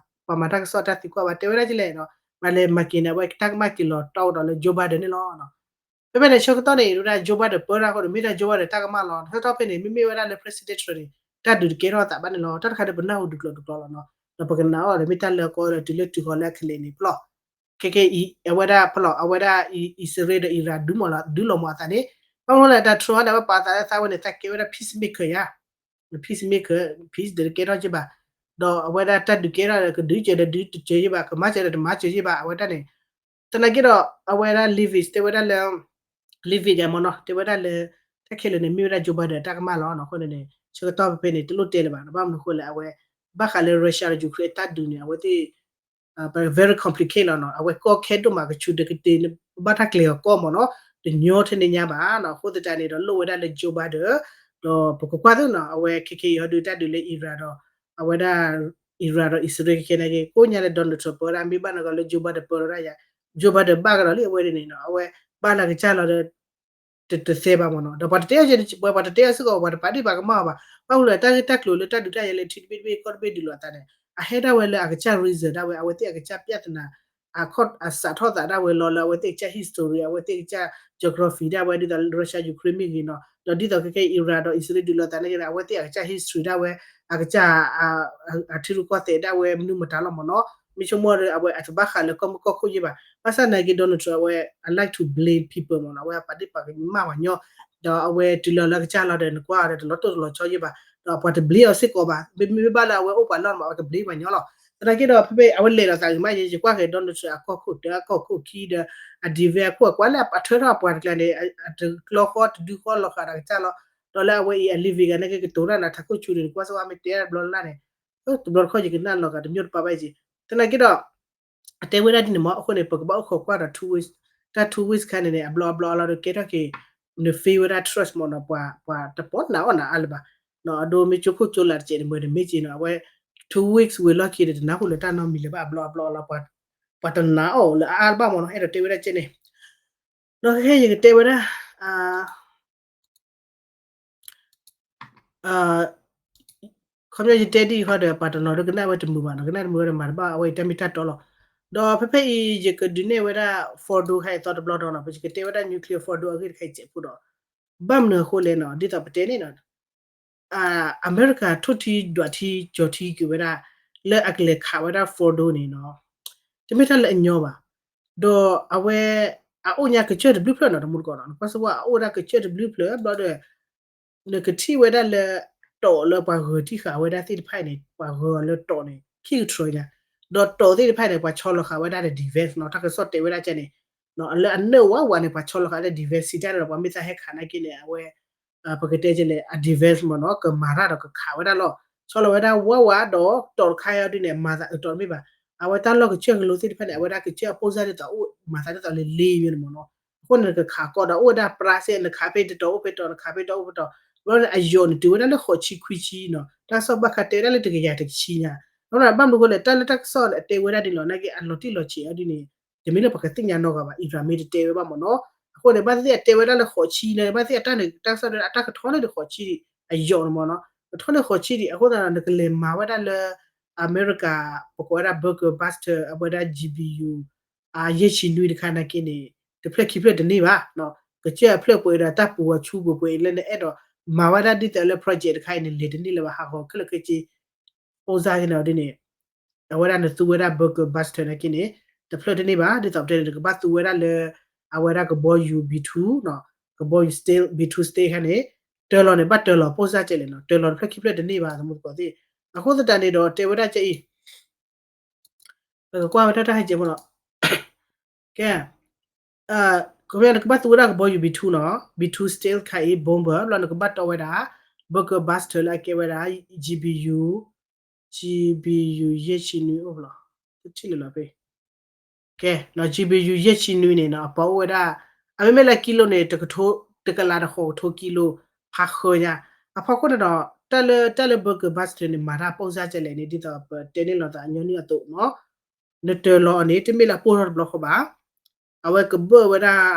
ၤမၤတၢ်ကစီၣ်တၢ်သံကွၢ်ဘၣ် တဲဝဲဒၣ်ဒ်လဲၣ်နီၤ မၤလဲၤမၤက့ၤန့ၣ် အဝဲတၢ်ကမၣ်က့ၤလီၤတီကဒီးလၢ Joe Biden န့ၣ်လီၤ ဖဲဖဲန့ၣ် ဆၢကတီၢ်န့ၣ် ဝဲဒၣ် Joe Biden ပၢတၢ်အဃိဒီး မ့ၢ်ဒၣ် Joe Biden တၢ်ကမၣ်လီၤ ဆၢကတီၢ်ဖဲန့ၣ် မ့မ့ၢ်ဝဲဒၣ်လၢ president တဂၤန့ၣ် တၢ်ဒုးတကဲထီၣ်အသးဘၣ်န့ၣ်လီၤ တၢ်တခါဒီးပနၢ်ဟူဒုးကျိၤဒုးကျိၤလီၤနီၤ ဒီးပကနၣ်အီၤဒီးမ့ၢ်တၢ်လၢအကီဒီးတုၤလၢတုၤဃီၤလၢအကလဲၤန့ၣ်ဖဲလီၤ ခဲကဲအံၤ အဝဲဒၣ်ဖဲလီၤ အဝဲဒၣ် အံၣ်စရ့လးဒီး Iran ဒုးလီၤမၤအသးန့ၣ် ဘၣ်မနုၤလဲၣ် တၢ် Trump န့ၣ် အဝဲပာ်သးလၢသးဝဲန့ၣ် သးကဲဝဲဒၣ် peacemaker ယါ peacemaker peace ဒီးတကဲထီၣ်က့ဘၣ် ဒီးအဝဲဒၣ်တၢ်ဒုးကဲထီၣ်ဒီး ကဒုးစၢၤဒီးဒုးတစၢၤက့ဘၣ် ကမၤစၢၤဒီးတမၤစၢၤက့ဘၣ် အဝဲဒၣ်န့ၣ် သနာ်က့ဒီး အဝဲဒၣ် Levit တဲဝဲဒၣ်လၢ Levit ယါမ့ၢ်နီၤ တဲဝဲဒၣ်လၢ တၢ်ခဲလၢာ်န့ၣ် မ့ၢ်ဝဲဒၣ် Joe Biden တၢ်ကမၣ်လီၤနီၤ အဃိန့ၣ်န့ၣ် ဆၢကတီၢ်ဖဲဖဲန့ၣ် တလိၣ်တဲလၢၤဘၣ်နီၤ ဘၣ်မနုၤအဃိလဲၣ် အဝဲ ဘၣ်ဃးလၢ Russia ဒီး Ukraine အတၢ်ဒုးန့ၣ် အဝဲသ့ၣ် very complicate လီၤနီၤ အဝဲကီခဲဒိၣ်မး ကဆူးဒီးကတ့ၢ် ဘၣ်တၢ်ကျဲၤအီၤကီမ့ၢ်နီၤ တညီထဲန့ၣ်ညါဘၣ်နီၤ အဃိသတးန့ၣ်ဒီး လိၣ်ဝဲဒၣ်လၢ Joe Biden ဒီး ဒီးပကကွၢ်သ့နီၤ အဝဲခဲခဲအံၤဟီဒုးတၢ်ဒုးလၢ Iran ဒီး အဝဲဒၣ် Iran ဒီးအံၣ်စရ့လးခဲခဲနာ်က့ ကိးညါလၢ Donald Trump ပၢဝဲဒၣ် မ့ၢ်ဘၣ်နဂီၢ်လၢ Joe Biden ပၢဝဲဒၣ်ယၤ Joe Biden ဘၣ်ကဒီးလံအဝဲန့ၣ်နီၤ အဝဲဘၣ်လၢကစၢ်လီၤဒီး တသဲဘၣ်မ့ၢ်နီၤ ဒီးပှၤတတဲအီၤ ပှၤတတဲအီၤစ့ၢ်ကီး ပှၤတပာ်ဒ့ၣ်ပာ်ကမၣ်အီၤဘၣ် ဘၣ်မနုၤလဲၣ် တၢ်ဂ့ၢ်တၢ်ကျိၤလၢတၢ်ဒုးတၢ်ယၤလၢထံတဘ့ၣ်တဘ့ၣ်ကီၢ်တဘ့ၣ်ဒုးလိာ်အသးန့ၣ် အဟဲဒၣ်ဝဲလၢအကစၢ် reason ဒၣ်ဝဲ အဝဲသ့ၣ်အကစၢ် ပြဿနာ အခီၣ်အစးထီၣ်သးဒၣ်ဝဲလီၤလၢအဝဲသ့ၣ်အကစၢ် history အဝဲသ့ၣ်အကစၢ် geography ဒၣ်ဝဲဒ်သိး Russia Ukraine မ့ၢ်ဂ့ၤနီၤ ဒီးဒ်သိးခဲခဲအံၤ Iran ဒီးအံၣ်စရ့လးဒုးလိာ်သးန့ၣ် အဝဲသ့ၣ်အကစၢ် history ဒၣ်ဝဲ အကစၢ် အထံရူၢ်ကီၢ်သဲးဒၣ်ဝဲမနုၤမတၤလီၤမ့ၢ်နီၤ မ့ၢ်ဆိကမိၣ်ဒီးအဝဲအတဘၣ်ဃးလၢကီၢ်မုၢ်ကီၢ်ခိၣ်ယဲၢ်ဘၣ် ဘၣ်ဆၣ်နာ်က့ Donald Trump အဝဲ I like to blame people မ့ၢ်နီၤ အဝဲအပာ်ဒ့ၣ်ပာ်ကမၣ်ပှၤညီ ဒီးအဝဲတုၤလီၤလၢအကစၢ်လီၤဒီး နကွၢ်အီၤဒီးတလီၤတိၢ်တလီၤဆီယဲၢ်ဘၣ် ဒီးပှၤတ blame အီၤစ့ၢ်ကီးဘၣ် မ့မ့ၢ်ဘၣ်လၢအဝဲအိၣ်ပှၤလီၢ်မး အဝဲက blame ပှၤညီလီၤ သနာ်က့ဒီး ဖဲဖဲအဝဲလဲၤဒီးသးဂ့ၤမး ယကွၢ်က့ၤ Donald Trump အကီၢ်ခိၣ်တၢ အကီၢ်ခိၣ်ခံဒီး အ defense အခိၣ်အကွၢ်လၢအထၢထီၣ်အပှၤတကျါန့ၣ် အတကျီဃီတဒုဃီလီၤဃာ်ဒီးကစၢ်လီၤ ဒီးလၢအဝဲအံၤအ living ဂၤနာ်က့ ကတိၤတၢ်လၢအထးခိၣ်ဆူန့ၣ် နကွၢ်စ့ၢ်ကီးမ့ၢ်တဲတဘျီလၢ်န့ၣ် တဘျီတခီၣ်ယကနၣ်လီၤဂာ်တမ့ၢ်တပာ်ဘၣ်အံၤ သနာ်က့ဒီး အတဲဝဲဒၣ်ဒ်န့ၣ်မ့ၢ် အဃိန့ၣ် ပကဘၣ်အိၣ်ခိးကွၢ်ဒီး two weeks တၢ် two weeks ခါန့ၣ်န့ၣ် အဘျီအဘျီအလီၤဒီးကဲထီၣ်က့ၤ န fail ဝဲဒၣ် trust မ့ၢ်နီၤ ပှၤ ပှၤတပိာ်နၤအီၣ်နၤအါလၢၤဘၣ် အဒိမ့ၢ်ကၠိခိၣ်ကၠိလာ်တစဲးန့ၣ် မ့ၢ်တမ့ၢ်က့ၤနီၤ အဝဲ two weeks ဝံၤလီၢ်ခံဒီး တနၢ်ဟူလၢတၢ်နီတမံၤလၢၤဘၣ် အဘျီအဘျီအလီၤ ပှၤတနာ်အီၣ်လၢအါအါလၢၤဘၣ်မ့ၢ်နီၤ အဲၣ်ဒိးတဲဝဲဒၣ်ကဲန့ၣ် ဒီးခဲခဲယကတဲဝဲဒၣ် ခီပညီယတဲဒ်အံၤဃီဒီး ပှၤတနီၤဒိကနၣ်ဝဲတမုာ်ဘၣ်နီၤ ကနၣ်တမုာ်ဝဲဒီးမၤတဘၣ် အဝဲအံၤတၢ်မ့ၢ်တၢ်တီလီၤ ဒီးဖဲဖဲအံၤ ယကဒုးနဲၣ်ဝဲဒၣ် Fordo ခါအံၤသီတဘျီဒီးနီၤ ပယကတဲဝဲဒၣ် nuclear Fordo အဂ့ၢ်တခါအံၤစဲးဖိဒီး ဘၣ်မနုၤအဃိလဲၣ်နီၤ ဒ်သိးပတဲန့ၣ်နီၤ အမဲရကၤထိၣ်ထံဒွးထံကၠီၤထံက့ၤဝဲဒၣ် လၢအကလဲၤခးဝဲဒၣ် Fordo န့ၣ်နီၤ တမ့ၢ်တၢ်လၢအညီဘၣ် ဒီးအဝဲ အအိၣ်ညါကစၢၢ်တဘျုးဖျၢၣ်နီၤ တမူတကိးနီၤ နကွၢ်စ့ၢ်ကီး အအိၣ်ဝဲဒၣ်ကစၢၢ်တဘျုးဖျၢၣ်ဘျီဒီး နကထံၣ်ဝဲဒၣ်လၢ တီၣ်လၢပှၤဂၢၤထံၣ်ဃာ်ဝဲဒၣ်သ့ၣ်တဖၣ်န့ၣ် ပှၤဂၢၤအီၤလၢတီၣ်န့ၣ် ခံကထြၢညါ ဒီးတီၣ်သ့ၣ်တဖၣ်န့ၣ် ပှၤဆီလီၤဃာ်ဝဲဒၣ်ဒီး defense နီၤ တၢ်ကစီၣ်တဲဝဲဒၣ်ကဲန့ၣ် လၢအနၢၣ်ဝးဝးန့ၣ် ပှၤဆီလီၤဃာ်ဝဲဒၣ် defense စံးတၢ်န့ၣ်ဒီး ပှၤမ့ၢ်သးဟဲခးနာ်က့န့ၣ် အဝဲ ပကတဲကဲလဲၣ် အ defense မ့ၢ်နီၤ ကမၤတၢ်ဒီးကခးဝဲဒၣ်လီၤ ဆီလီၤဝဲဒၣ်ဝးဝးဒီး တီၣ်တခါအံၤဒ်န့ၣ် မၤသးအတီၣ်တမ့ၢ်ဘၣ် အဝဲတၢ်လီၢ်ကစၢၢ်ကလိသ့ၣ်တဖၣ်န့ၣ် အဝဲဒၣ်ကစၢၢ်အပိၢ်စၢ်ဒ်သိးအိၣ် မၤသးဒ်သိးလၢလ့ဝဲန့ၣ်မ့ၢ်နီၤ အဃိန့ၣ် နကခးကီးဒီးအိၣ်ဝဲဒၣ်ပြါစ့ၢ် နခးဖဲတတီၤအိၣ်ဖဲတီၤ နခးဖဲတီၤအိၣ်ဖဲတီၤ ဘျီန့ၣ်အယိာ်န့ၣ် တုၤဝဲဒၣ်လၢဃိးဆံခွံဆံနီၤ တၢ်ကစီၣ်ဘၣ်ဃးတဲဝဲဒၣ်လၢတကယၤတဆံညါ ဘၣ်မနုၤအဃိလဲၣ် တၢ်လၢတၢ်ကစီၣ်န့ၣ် အတဲဝဲဒၣ်ဒ်န့ၣ်လီၤ နာ်က့အလီၤတံၢ်လီၤဆဲးအီၤဒ်န့ၣ် တမ့ၢ်လၢပှၤကသ့ၣ်ညါနီတဂၤဘၣ် Iran မ့ၢ်တတဲဝဲဘၣ်မ့ၢ်နီၤ အဃိန့ၣ် ဘၣ်သ့ၣ်သ့ၣ်အတဲဝဲဒၣ်လၢဃိးဆံန့ၣ် ဘၣ်သ့ၣ်သ့ၣ်အတၢ်န့ၣ် တၢ်ကစီၣ်တဲအတၢ်ကထီန့ၢ်ဒံးဃိးဆံဒံး အယိာ်န့ၣ်မ့ၢ်နီၤ ကထီန့ၢ်ဃိးဆံဒံး အဃိသတးဒီး နကလဲၤမၤဝဲဒၣ်လၢ အမဲရကၤ ပကိးဝဲဒၣ် bunker buster အဝဲဒၣ် G B U ယဲၢ်ဆံနွံတခါနာ်က့န့ၣ် တဖျၢၣ်ခံဖျၢၣ်တန့ၢ်ဘၣ် ကစၢၢ်အဖျၢၣ်ပှဲၤဒီးတၢ်ပူၤအီၤဆူပှဲၤပှဲၤ လၢနအဲၣ်ဒိးမၤဝဲဒၣ်ဒ်သိးလၢ project တခါအံၤန့ၣ် လဲၤတန့ၢ်လၢၤဘၣ် ဟးဂီၤခဲလၢာ်ခဲဆ့ ပိၢ်စၢ်က့န့ၣ်ဒ်န့ၣ် အဝဲဒၣ်နသူဝဲဒၣ် bunker buster နာ်က့န့ၣ် တဖျၢၣ်တန့ၢ်ဘၣ် ဒ်သိးပတဲန့ၣ် နကဘၣ်သူဝဲဒၣ်လၢ အဝဲဒၣ်ကဘီယူၤ B two နီၤ ကဘီယူၤ steel B two steel ခါန့ၣ် တၢၤလီၤန့ၣ် ဘၣ်တၢၤလီၤပိၢ်စၢ်ကဲလဲၣ်နီၤ တၢၤလီၤတဖျၢၣ်ခံဖျၢၣ်တန့ၢ်ဘၣ် သမူသကိးသ့ၣ် အဃိသတးန့ၣ်ဒီးတဲဝဲဒၣ်ကဲအံၤ ပကကွၢ်ဝဲဒၣ်တၢ်ဟဲကဲမ့ၢ်နီၤ ကဲ ခီပညီနကဘၣ်သူဝဲဒၣ်ကဘီယူၤ B two နီၤ B two steel ခါအံၤ bomber ဘျီနကဘၣ်တီဝဲဒၣ် bunker buster လၢအကဲဝဲဒၣ် G B U G B U ယဲၢ်ဆံနွံအိၣ်ဘျီ တထံၣ်လၢၤလီၤဖဲ ကဲ G B U ယဲၢ်ဆံနွံန့ၣ်နီၤ အပီအိၣ်ဝဲဒၣ် အမ့မ့ၢ်လၢကံလိန့ၣ် တကလးတဃိးကထိကံလိ ဖးဃၢညါ အဖီခိၣ်န့ၣ်ဒီး တၢ်လၢ တၢ်လၢ bunker buster န့ၣ် မၤတၢ်ပိၢ်စၢ်ကဲလဲၣ်န့ၣ် ဒ်သိးပတဲန့ၢ်လိာ်သးညီနုၢ်အသိးနီၤ နတၢၤလီၤအီၤန့ၣ် တမ့ၢ်လၢအပိၢ်ထီၣ်တဘျီဃီဘၣ် အဝဲကဘၢၣ်ဝဲဒၣ်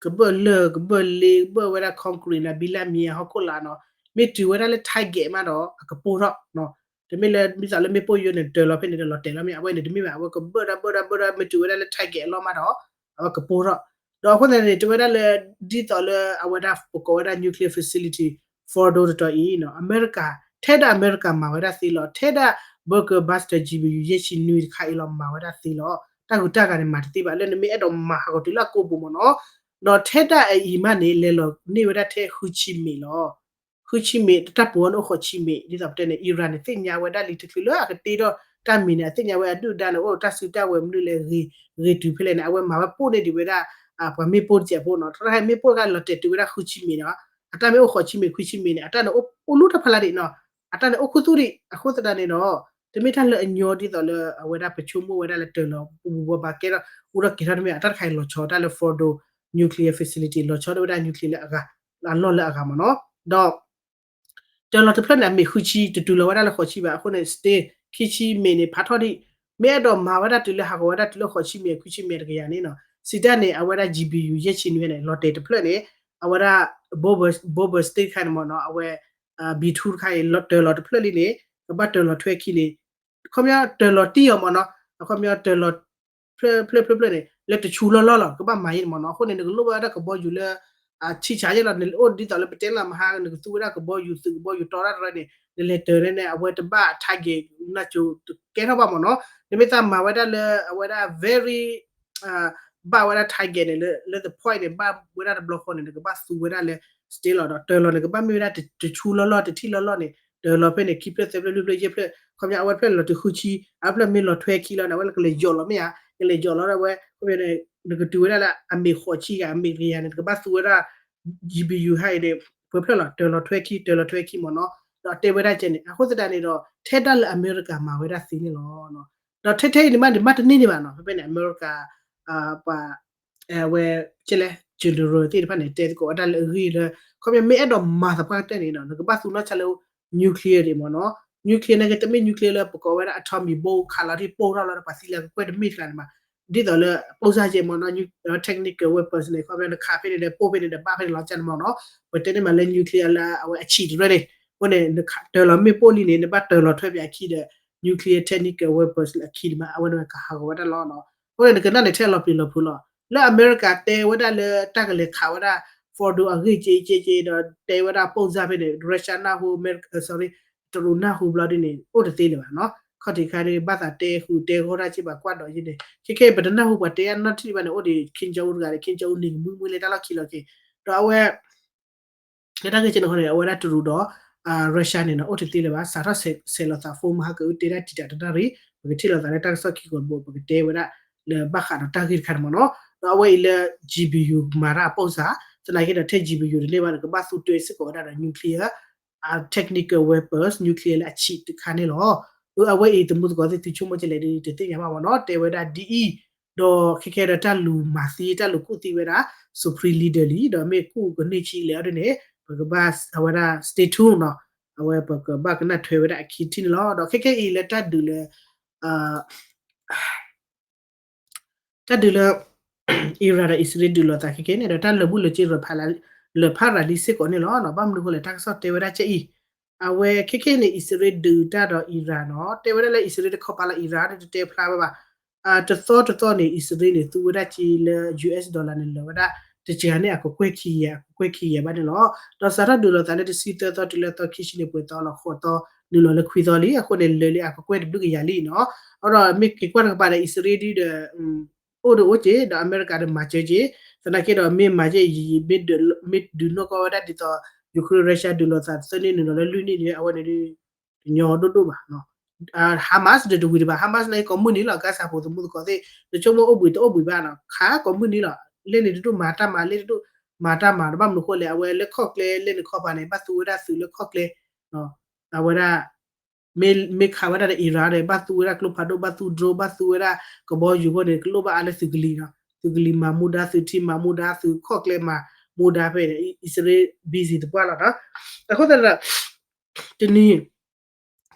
ကဘၢၣ်လၢၢ် ကဘၢၣ်လ့ ကဘၢၣ်ဝဲဒၣ် concrete န့ၣ် ဘံလၢမံၤအဟီၣ်ခိၣ်လာ်နီၤ မ့ၢ်တုၤဝဲဒၣ်လၢ target မးဒီး အကပိၢ်ထီၣ် တမ့ၢ်လၢ ဒ်သိးလၢမ့ၣ်ပိၢ်ယိန့ၣ် တၢၤလီၤဖဲန့ၣ်ဒီးလီၤတဲာ်လီၤမ့ၢ် အဝဲန့ၣ်တမ့ၢ်ဘၣ် အဝဲကဘၢၣ်ဒၣ်ဘၢၣ်ဒၣ်ဘၢၣ်ဒၣ် မ့ၢ်တုၤဝဲဒၣ်လၢ target အလီၢ်မးဒီး အဝဲကပိၢ်ထီၣ် ဒီးအဃိသတးန့ၣ် တဲဝဲဒၣ်လၢ ဒ်သိးလၢအဝဲဒၣ်ပကိးဝဲဒၣ် nuclear facility Fordo တတီၤအံၤနီၤ အမဲရကၤ ထဲဒၣ်အမဲရကၤမၤဝဲဒၣ်သ့လီၤ ထဲဒၣ် bunker buster G B U ယဲၢ်ဆံနွံတခါအံၤလီၤ မၤဝဲဒၣ်သ့လီၤ တၢ်ဂုၤတၢ်ဂၤန့ၣ် မၤတသ့ဘၣ် လၢနမ့ၢ်အဲၣ်ဒိးမၤဟးဂီၤတုၤလၢအကိာ်ပူၤမ့ၢ်နီၤ ဒီးထဲဒၣ်အအံၤမးန့ၣ် လဲၤလီၤန့ၢ်ဝဲဒၣ်ထဲဃုဆံမ့ၣ်လီၤ ဃုဆံမ့ၣ် တၢ်ပူၤအီၤန့ၣ်အိၣ်ဃိးဆံမ့ၣ် ဒ်သိးပတဲန့ၣ် Iran န့ၣ် သ့ၣ်ညါဝဲဒၣ်လံတချုးလၢအကတ့ထီၣ်တၢ်မံၤန့ၣ် အသ့ၣ်ညါဝဲအဒုၣ်အဒါန့ၣ် အိၣ်ဒီးတၢ်စုတၢ်ဝဲၤမနုၤလဲၣ် ဂ့ၤတုၤဖဲလဲၣ်န့ၣ် အဝဲမၤဝဲပိၢ်န့ၢ်ဒံးဝဲဒၣ် ပှၤမ့ၣ်ပိၢ်တစဲးဖိနီၤ ထီၣ်တခါမ့ၣ်ပိၢ်တခါလီၤတဲာ်တုၤဝဲဒၣ်ဃုဆံမ့ၣ်နီၤ အတၢ်မ့ၢ်အိၣ်ဃိးဆံမ့ၣ် ခွံဆံမ့ၣ်န့ၣ် အတၢ်န့ၣ်အိၣ်လူၢ်တၢ်ဖးလၢဒံးနီၤ အတၢ်န့ၣ်အိၣ်ခူသူၣ်ဒံး အဃိသတးန့ၣ်ဒီး တမ့ၢ်တၢ်လၢအညီဒ်သိးလၢအဝဲဒၣ်ပဆိကမိၣ်ဝဲဒၣ်လၢတၢၤလီၤ ပူၤပူၤဘၣ်ဘၣ်ကဲထီၣ် အိၣ်ဒီးကဲထီၣ်တမ့ၢ် အတၢ်တခါအံၤလီၤဆီတၢ်လၢ Fordo nuclear facility လီၤဆီဒီးဝဲဒၣ် nuclear လၢအဂၤ အလီၢ်လၢအဂၤမ့ၢ်နီၤ ဒီး တၢၢ်လီၤတဖျၢၣ်န့ၣ် အမ့ၢ်ဃုဆံ တတုၤလီၤဝဲဒၣ်လၢဃိးဆံဘၣ်. အဃိန့ၣ် stay ခံဆံမ့ၢ်န့ၣ် ဖးထီၣ်ဒံး, မ့ၢ်အဲၣ်ဒိးမၤဝဲဒၣ်တုၤလၢဟးဂီၤဝဲဒၣ်တုၤလၢဃိးဆံမ့ၢ် ခွံဆံမ့ၢ်တကယၤန့ၣ်နီၤ, စံးတၢ်န့ၣ် အဝဲဒၣ် G B U ယဲၢ်ဆံနွံန့ၣ် လီၤတဲာ်တဖျၢၣ်န့ၣ် အဝဲဒၣ် Bobber State တခါန့ၣ်မ့ၢ်နီၤ, အဝဲ B two တခါအံၤ တၢၢ်လီၤတဖျၢၣ်လံန့ၣ် ကဘၣ်တၢၢ်လီၤထွဲခံန့ၣ် ခီပညီတၢၢ်လီၤတံၢ်အီၤမ့ၢ်နီၤ, အခီပညီတၢၢ်လီၤ ဖျၢၣ်ဖျၢၣ်ဖျၢၣ်ဖျၢၣ်န့ၣ် လၢတဆူလီၢ်လီၢ်လီၤ ကဘၣ်မၤယဲန့ၣ်မ့ၢ်နီၤ. အဃိန့ၣ် နကလိၣ်ဘၣ်ဝဲဒၣ်ကဘီယူၤလၢ အထံဆးယဲလီၤ, နအိၣ်ဒ်သိးလၢပတဲလီၤမဟါ နကသူဝဲဒၣ်ကဘီယူၤသုးကဘီယူၤတီတၢ်တရၢန့ၣ် နလဲၤတၢၢ်န့ၣ် အဝဲတဘၣ် target နၢ်ကၠိတကဲထီၣ်ဘၣ်မ့ၢ်နီၤ. နမ့ၢ်သးမၤဝဲဒၣ်လၢအဝဲဒၣ် very ဘၣ်ဝဲဒၣ် target န့ၣ် လၢ the point န့ၣ် ဘၣ်ဝဲဒၣ်တဘျီဃီန့ၣ် နကဘၣ်သူဝဲဒၣ်လၢ state လီၤဒီး တၢၢ်လီၤန့ၣ် ကဘၣ်မ့ၢ်ဝဲဒၣ်တဆူလီၢ်လီၢ် တထံၣ်လီၢ်လီၢ်န့ၣ် တၢၢ်လီၤဖဲန့ၣ် ခံဖျၢၣ်သၢဖျၢၣ်လွံၢ်ဖျၢၣ်ယဲၢ်ဖျၢၣ် ခီပညီအဝဲတဖျၢၣ်လီၤတုၤဃုဆံ အဖျၢၣ်မ့ၢ်လီၤထွဲခံလီၤန့ၣ် အဝဲကလဲၤယီၢ်လီၤမ့ၢ်ဧါ, ကလဲၤယီၢ်လီၤဒၣ်ဝဲ ခီပညီန့ၣ် နကတုၤဝဲဒၣ်လၢအမ့ၢ်ဃိးဆံဂၤ အမ့ၢ်တကယၤန့ၣ် နကဘၣ်သူဝဲဒၣ် G B U ဟါအံၤန့ၣ် ပှဲၤဖျၢၣ်လီၤ တၢၢ်လီၤထွဲခံ တၢၢ်လီၤထွဲခံမ့ၢ်နီၤ. ဒီးတဲဝဲဒၣ်ကဲန့ၣ် အဃိသတးန့ၣ်ဒီး ထဲဒၣ်လၢအမဲရကၤမၤဝဲဒၣ်သ့န့ၣ်လီၤ. ဒီးထဲထဲအံၤန့ၣ်မးန့ၣ် မ့တမ့ၢ်န့ၣ်ဘၣ်နီၤ ဖဲဖဲန့ၣ် အမဲရကၤ ပှၤ အဝဲ ကဲလဲၣ် general သ့ၣ်တဖၣ်န့ၣ် တဲသကိးဝဲဒၣ်လၢအဂ့ၢ်လၢ ခီပညီမ့ၢ်အဲၣ်ဒိးမၤသပှၢ်ကတၢၢ်န့ၣ်နီၤ နကဘၣ်သူနီၢ်ဆါလၢ nuclear ဒံးမ့ၢ်နီၤ. nuclear န့ၣ်ကတမ့ၢ် nuclear လၢပကိးဝဲဒၣ် atomic bomb ခးလီၤဒ်ပိၢ်ထီၣ်လီၤဒီးပှၤသံလၢကကွဲၢ်တမ့ၢ်တခါန့ၣ်မး ဒ်သိးလၢ ပိၢ်စၢ်ကဲမ့ၢ်နီၤ technical weapons န့ၣ် ခီပညီနခးဖဲန့ၣ်ဒီး ပိၢ်ဖဲန့ၣ်ဒီး ဘၣ်ဖဲန့ၣ်လီၤကဲန့ၣ်မ့ၢ်နီၤ. ပတဲန့ၣ်မးလၢ nuclear လၢအဝဲအဆံးတရၢန့ၣ် အဃိန့ၣ် နတၢၢ်လီၤမ့ၣ်ပိၢ်လံန့ၣ် နဘၣ်တၢၢ်လီၤထွဲပၠးခံဒီး nuclear technical weapons လၢအခံန့ၣ်မး အဝဲန့ၣ်ကဟးဂီၤဝဲဒၣ်လီၤနီၤ. အဃိန့ၣ် နကနၣ်န့ၣ်ထဲလီၤပျံၤလီၤဖုးလီၤ. လၢအမဲရကၤတဲဝဲဒၣ်လၢတၢ်ကလဲၤခးဝဲဒၣ် Fordo အဂ့ၢ်က့က့က့ဒီး တဲဝဲဒၣ်ပိၢ်စၢ်ဖဲန့ၣ် Russia နၢ်ဟူ အမဲရကၤ sorry တရူးနၢ်ဟူဘျီဒ်န့ၣ် အိၣ်တသ့လၢၤဘၣ်နီၤ. ခီၣ်ထံးခါဒ် ဘၣ်သးတဲဃုာ်တဲဂီၢ်တၢ်က့ဘၣ်ကွၢ်ဒီးယဲန့ၣ် ခဲခဲအံၤ ပတနၢ်ဟူပှၤတဲအနီၢ်ထံၣ်ဘၣ်န့ၣ် အိၣ်ဒံး Kim Jong Un တဂၤဒီး Kim Jong Un န့ၣ်ကမုၢ်မုၢ်လၢတၢ်လီၢ်ခံလီၤက့ၤ ဒီးအဝဲ လၢတၢ်ဂ့ၢ်ကဲန့ၣ်အဃိန့ၣ် အဝဲဒၣ်တရူးဒီး Russia န့ၣ်နီၤ အိၣ်တသ့လၢၤဘၣ် စးထီၣ်ဆဲးလီၤသး phone မဟါကအု တဲဒၣ်တံာ်တာ်တနၣ်ရံၣ် ပကထံၣ်လိာ်သးလၢတၢ်ကစီၣ်ခံကီၢ်တဘိ ပကတဲဝဲဒၣ်လၢဘၣ်ဃးဒီးတၢ်ဂ့ၢ်တခါန့ၣ်မ့ၢ်နီၤ. ဒီးအဝဲအံၤလၢ G B U မၤတၢ်အပိၢ်စၢ် သနာ်က့ဒီးထဲ G B U တန့ၢ်ဘၣ်န့ၣ် ကဘၣ်သူတွဲစ့ၢ်ကီးဝဲဒၣ်ဒီး nuclear အ technical weapons nuclear လၢအဆံးတခါန့ၣ်လီၤ. အဝဲအံၤ သမူသကိးသ့ၣ်သုဆိကမိၣ်ကလဲၣ်ဒ်တသ့ၣ်ညါဘၣ်မ့ၢ်နီၤ တဲဝဲဒၣ်ဒ်အံၤ ဒီးခဲခဲဒီးတၢ်လူၤမၤသံ တၢ်လူၤကူၣ်သံဝဲဒၣ် Supreme Leader လံ ဒီးမ့ၢ်ကူၣ်ကန့ၢ်ဆံးလဲၣ်အီၤဒ်န့ၣ် ပကဘၣ်အဝဲဒၣ် stay tuned နီၤ အဝဲပကဘၣ်ကနၣ်ထွဲဝဲဒၣ်အခံထံၣ်န့ၣ်လီၤ. ဒီးခဲခဲအံၤလၢတၢ်ဒုးလၢ တၢ်ဒုးလၢ Iran ဒီး အံၣ်စရ့လး ဒုးလိာ်သးခဲခဲန့ၣ်ဒီး တၢ်လၢာ်ဘူၣ်လၢာ်စ့ လၢာ်ဖးရၤလံစ့ၢ်ကီးန့ၣ်လီၤ. ဘၣ်မနုၤအဃိလဲၣ် တၢ်ကစီၣ်တဲဝဲဒၣ်ကဲအံၤ အဝဲခဲခဲန့ၣ် အံၣ်စရ့လးဒုးတၢ်ဒီး Iran နီၤ တဲဝဲဒၣ်လၢအံၣ်စရ့လးတခီပၤလီၤ Iran တတဲဖျါဝဲဘၣ်. တသီတသီန့ၣ် အံၣ်စရ့လးန့ၣ် သူဝဲဒၣ်က့လၢ US dollar န့ၣ် လၢာ်ဝဲဒၣ် တစှၤန့ၣ် အကကွဲၢ်ခံကယၤ အကကွဲၢ်ခံကယၤဘၣ်န့ၣ်လီၤ. ဒီးစးထီၣ်ဒုးလိာ်သးလၢတဆံသၢသီ တုၤလၢသီခံဆံန့ၣ် ပှဲၤသီလီၤ ဃိးသီ နုာ်လီၤလၢခွံသီလံ. အဃိန့ၣ် လၢာ်လံအကကွဲၢ်တဘျုးကယၤလံနီၤ. အဒီးမ့ၢ်က့ၤကွၢ်တကပၤဒီး အံၣ်စရ့လးဒုးဒီး အိၣ်ဒီးအိၣ်က့ၤ ဒီးအမဲရကၤဒီးမၤစၢၤက့ၤ သနာ်က့ဒီးမ့ၢ်မၤက့ၤ မ့ၢ်ဒုးနီၢ်ကီၢ်ဝဲဒၣ်ဒ်သိး Ukraine Russia ဒုးလိာ်သးသၢနံၣ်နုာ်လီၤလၢလွံၢ်နံၣ်န့ၣ် အဝဲန့ၣ်ဒုး တညီဒိၣ်ဒိၣ်ဘၣ် Hamas ဒီးတဝံၤတဘၣ် Hamas န့ၣ်ကိးမုၢ်နံၤလီၤ ကါစၢ်ဖိသမူသကိးသ့ၣ် နဆိကမိၣ်အိၣ်ဘှံးတအိၣ်ဘှံးဘၣ်နီၤ ခးကိးမုၢ်နံၤလီၤ လဲၣ်န့ၣ်တဒိၣ်မၤတၢ်မၤ လဲၣ်တဒိၣ်မၤတၢ်မၤ ဘၣ်မနုၤဃိလဲၣ် အဝဲလၢခီၣ်ကျဲ လဲၣ်န့ၣ်ခီပၤန့ၣ် ဘၣ်သူဝဲဒၣ်သုးလၢခီၣ်ကျဲ အဝဲဒၣ် မ့ၢ်ခးဝဲဒၣ်ဒီး Iran ဒီး ဘၣ်သူဝဲဒၣ်ကျိဖးဒိၣ် ဘၣ်သူ drone ဘၣ်သူဝဲဒၣ်ကဘီယူၤအဃိန့ၣ် ကလိၣ်ဘၣ်အါလၢသုးကလံၤနီၤ သုးကလံၤမၤမူဒါသုးထံမၤမူဒါသုးခီၣ်ကျဲမၤမူဒါဖဲန့ၣ် အံၣ်စရ့လး busy သပှၢ်လီၤနီၤ အဃိသတးဒီး တနံၤ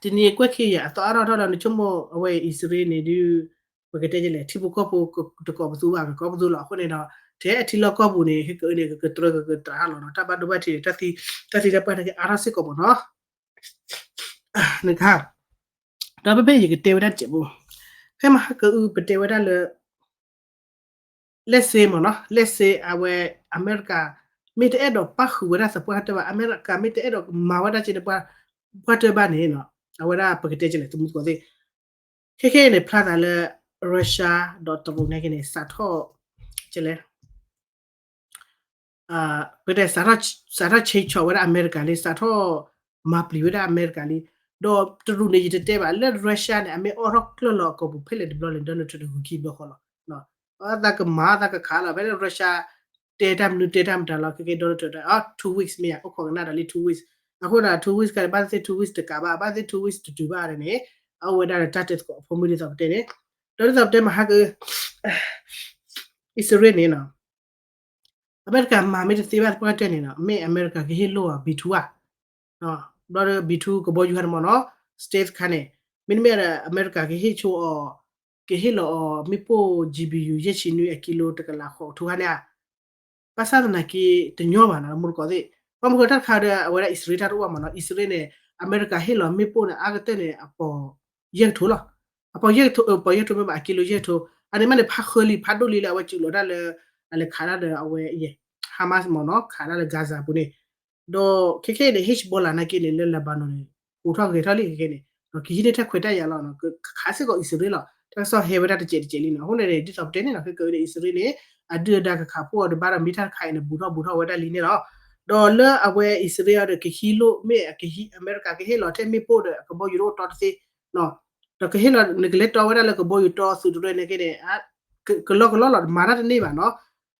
တနံၤကွဲၢ်ခံကယၤအသီအါထီၣ်ထီၣ်ဒီး နဆိကမိၣ်အဝဲအံၣ်စရ့လးန့ၣ်ဒုး ပကတဲလဲၣ် ထံဖိကီၢ်ဖိတကိးပသူဘၣ် ကကိးပသူလီၤ အဃိန့ၣ်ဒီး ထဲအထံလီၢ်ကီၢ်ပူၤန့ၣ် ဟဲကအၢန့ၣ် ကကတြၢကကတြၢလီၤနီၤ တၢ်ဘၣ်ဒိဘၣ်ထံးန့ၣ် တၢ်သံတၢ်ပှၢ်န့ၣ်ကအါထီၣ်စ့ၢ်ကီးမ့ၢ်နီၤ နခါ ဒီးဖဲဖဲယကတဲဝဲဒၣ်တစဲးဖိ ဖဲမဟါကအုပတဲဝဲဒၣ်လၢ let's say မ့ၢ်နီၤ let's say အဝဲ အမဲရကၤ မ့ၢ်တအဲၣ်ဒိးပၣ်ဃုာ်ဝဲဒၣ်သပှၢ်တၢၢ်ဘၣ် အမဲရကၤမ့ၢ်တအဲၣ်ဒိးမၤဝဲဒၣ်က့ၤန့ၣ် ပှၢ်တၢၢ်ဘၣ်န့ၣ် အဝဲဒၣ်ပကတဲကလဲၣ် သမူသကိးသ့ၣ် ခဲခဲအံၤန့ၣ် ဖျါသးလၢ Russia ဒီးတရူးန့ၣ်က့ၤန့ၣ် စးထီၣ် ကလဲၣ် ပကတဲ စးထီၣ်ဆ့ဆီၣ်ဝဲဒၣ်အမဲရကၤလံ စးထီၣ်မၤပျံၤဝဲဒၣ်အမဲရကၤလံ ဒီးတရူးန့ၣ် ယတတဲဘၣ် လၢ Russia န့ၣ် အမ့ၢ်အိးထီၣ်ကျၢၢ်လီၤအကီၢ်ပူၤဖဲလဲၣ်တဘျီန့ၣ် Donald Trump န့ၣ် ဂုၤခံဘျီဃီလီၤ အသးကမၤသးကခးလီၤ ဖဲလၢ Russia တဲတၢ်မနုၤတဲတၢ်မတၤလီၤ ခဲကဲ Donald Trump တဲ two weeks မ့ၢ်ယါ အိၣ်ခိးကနၣ်ဒီးလံ two weeks အဃိဒီး two weeks ခါန့ၣ် ဘၣ်သ့ၣ်သ့ၣ် two weeks တကးဘၣ် ဘၣ်သ့ၣ်သ့ၣ် two weeks တတုၤဘၣ်န့ၣ် အအိၣ်ဝဲဒၣ်ဒီးတၢ်တဲသကိးအဖိမုၣ်ဒ်သိးပတဲန့ၣ် ဒီးဒ်သိးပတဲမဟါက အံၣ်စရ့လးန့ၣ်နီၤ အမဲရကၤမၤမ့ၢ်တသ့ဘၣ်သပှၢ်တၢၢ်န့ၣ်နီၤ မ့ၢ်အမဲရကၤကဟ့ၣ်လိၢ်အီၤ B two ဧါ ဘျီဒီး B two ကဘီယူၤခါန့ၣ်မ့ၢ်နီၤ stealth ခါန့ၣ် မ့တမ့ၢ်ဒီး အမဲရကၤကဟ့ၣ်ဆိအီၤ ကဟ့ၣ်လီၤအီၤမ့ၣ်ပိၢ် G B U ယဲၢ်ဆံနွံအကံလိတကလးဃိးထူခါန့ၣ်ဧါ ဘၣ်ဆၣ်သနာ်က့တညီဘၣ်နီၤ မူတကိးသ့ၣ် ဘၣ်မနုၤဃိတၢ်တခါဒီး အဝဲဒၣ်အံၣ်စရ့လးတၢ်တအိၣ်ဘၣ်မ့ၢ်နီၤ အံၣ်စရ့လးန့ၣ် အမဲရကၤဟ့ၣ်လီၤမ့ၣ်ပိၢ်န့ၣ် အါကတၢၢ်န့ၣ် အပီၤယဲၢ်ကထိလီၤ အပီၤယဲၢ်ကထိ ပီၤယဲၢ်ကထိမ့ၢ်ဘၣ် အကံလိယဲၢ်ကထိ အန့ၣ်မးန့ၣ် ဖးဃၢလံ ဖးဒိၣ်လံလၢအဝဲစူးလီၤတၢ်လၢ အလဲၤခးတၢ်ဒီးအဝဲ Hamas မ့ၢ်နီၤ ခးတၢ်လၢ Gaza ပူၤန့ၣ် ဒီးခဲခဲအံၤန့ၣ် Hezbollah နာ်က့န့ၣ် လၢ Lebanon န့ၣ် ဟူးထီၣ်ဂဲၤထီၣ်လံခဲခဲန့ၣ် ဒီးကဟံးန့ၢ်တၢ်ခွဲးတၢ်ယာ်လီၤ ကခးစ့ၢ်ကီးအံၣ်စရ့လးလီၤ တၢ်ကစီၣ်ဟဲဝဲဒၣ်တစဲးတစဲးလံနီၤ အဃိန့ၣ်န့ၣ် ဒ်သိးပတဲန့ၣ်နီၤ ခဲကနံၣ်အံၤန့ၣ် အံၣ်စရ့လးန့ၣ် အဒုၣ်အဒါကခးဖှိၣ်အီၤဒီးဘၣ်ဒီးမ့ၢ်တၢ်တခါအံၤန့ၣ် ဘူးထီၣ်ဘူးထီၣ်ဝဲဒၣ်လံန့ၣ်လီၤ ဒီးလၢအဝဲအံၣ်စရ့လးဒီးကဟံးလိၣ်မ့ၢ် အမဲရကၤကဟ့ၣ်လီၤထဲမ့ၣ်ပိၢ်ဒီးအကဘီယူၤတအိၣ်တီတသ့ ဒီးကဟ့ၣ်လီၤနကလဲၤတီဝဲဒၣ်လၢကဘီယူၤတီသုးတရၢန့ၣ်က့န့ၣ် ကလီကလီလီၤ မၤတၢ်တန့ၢ်ဘၣ်နီၤ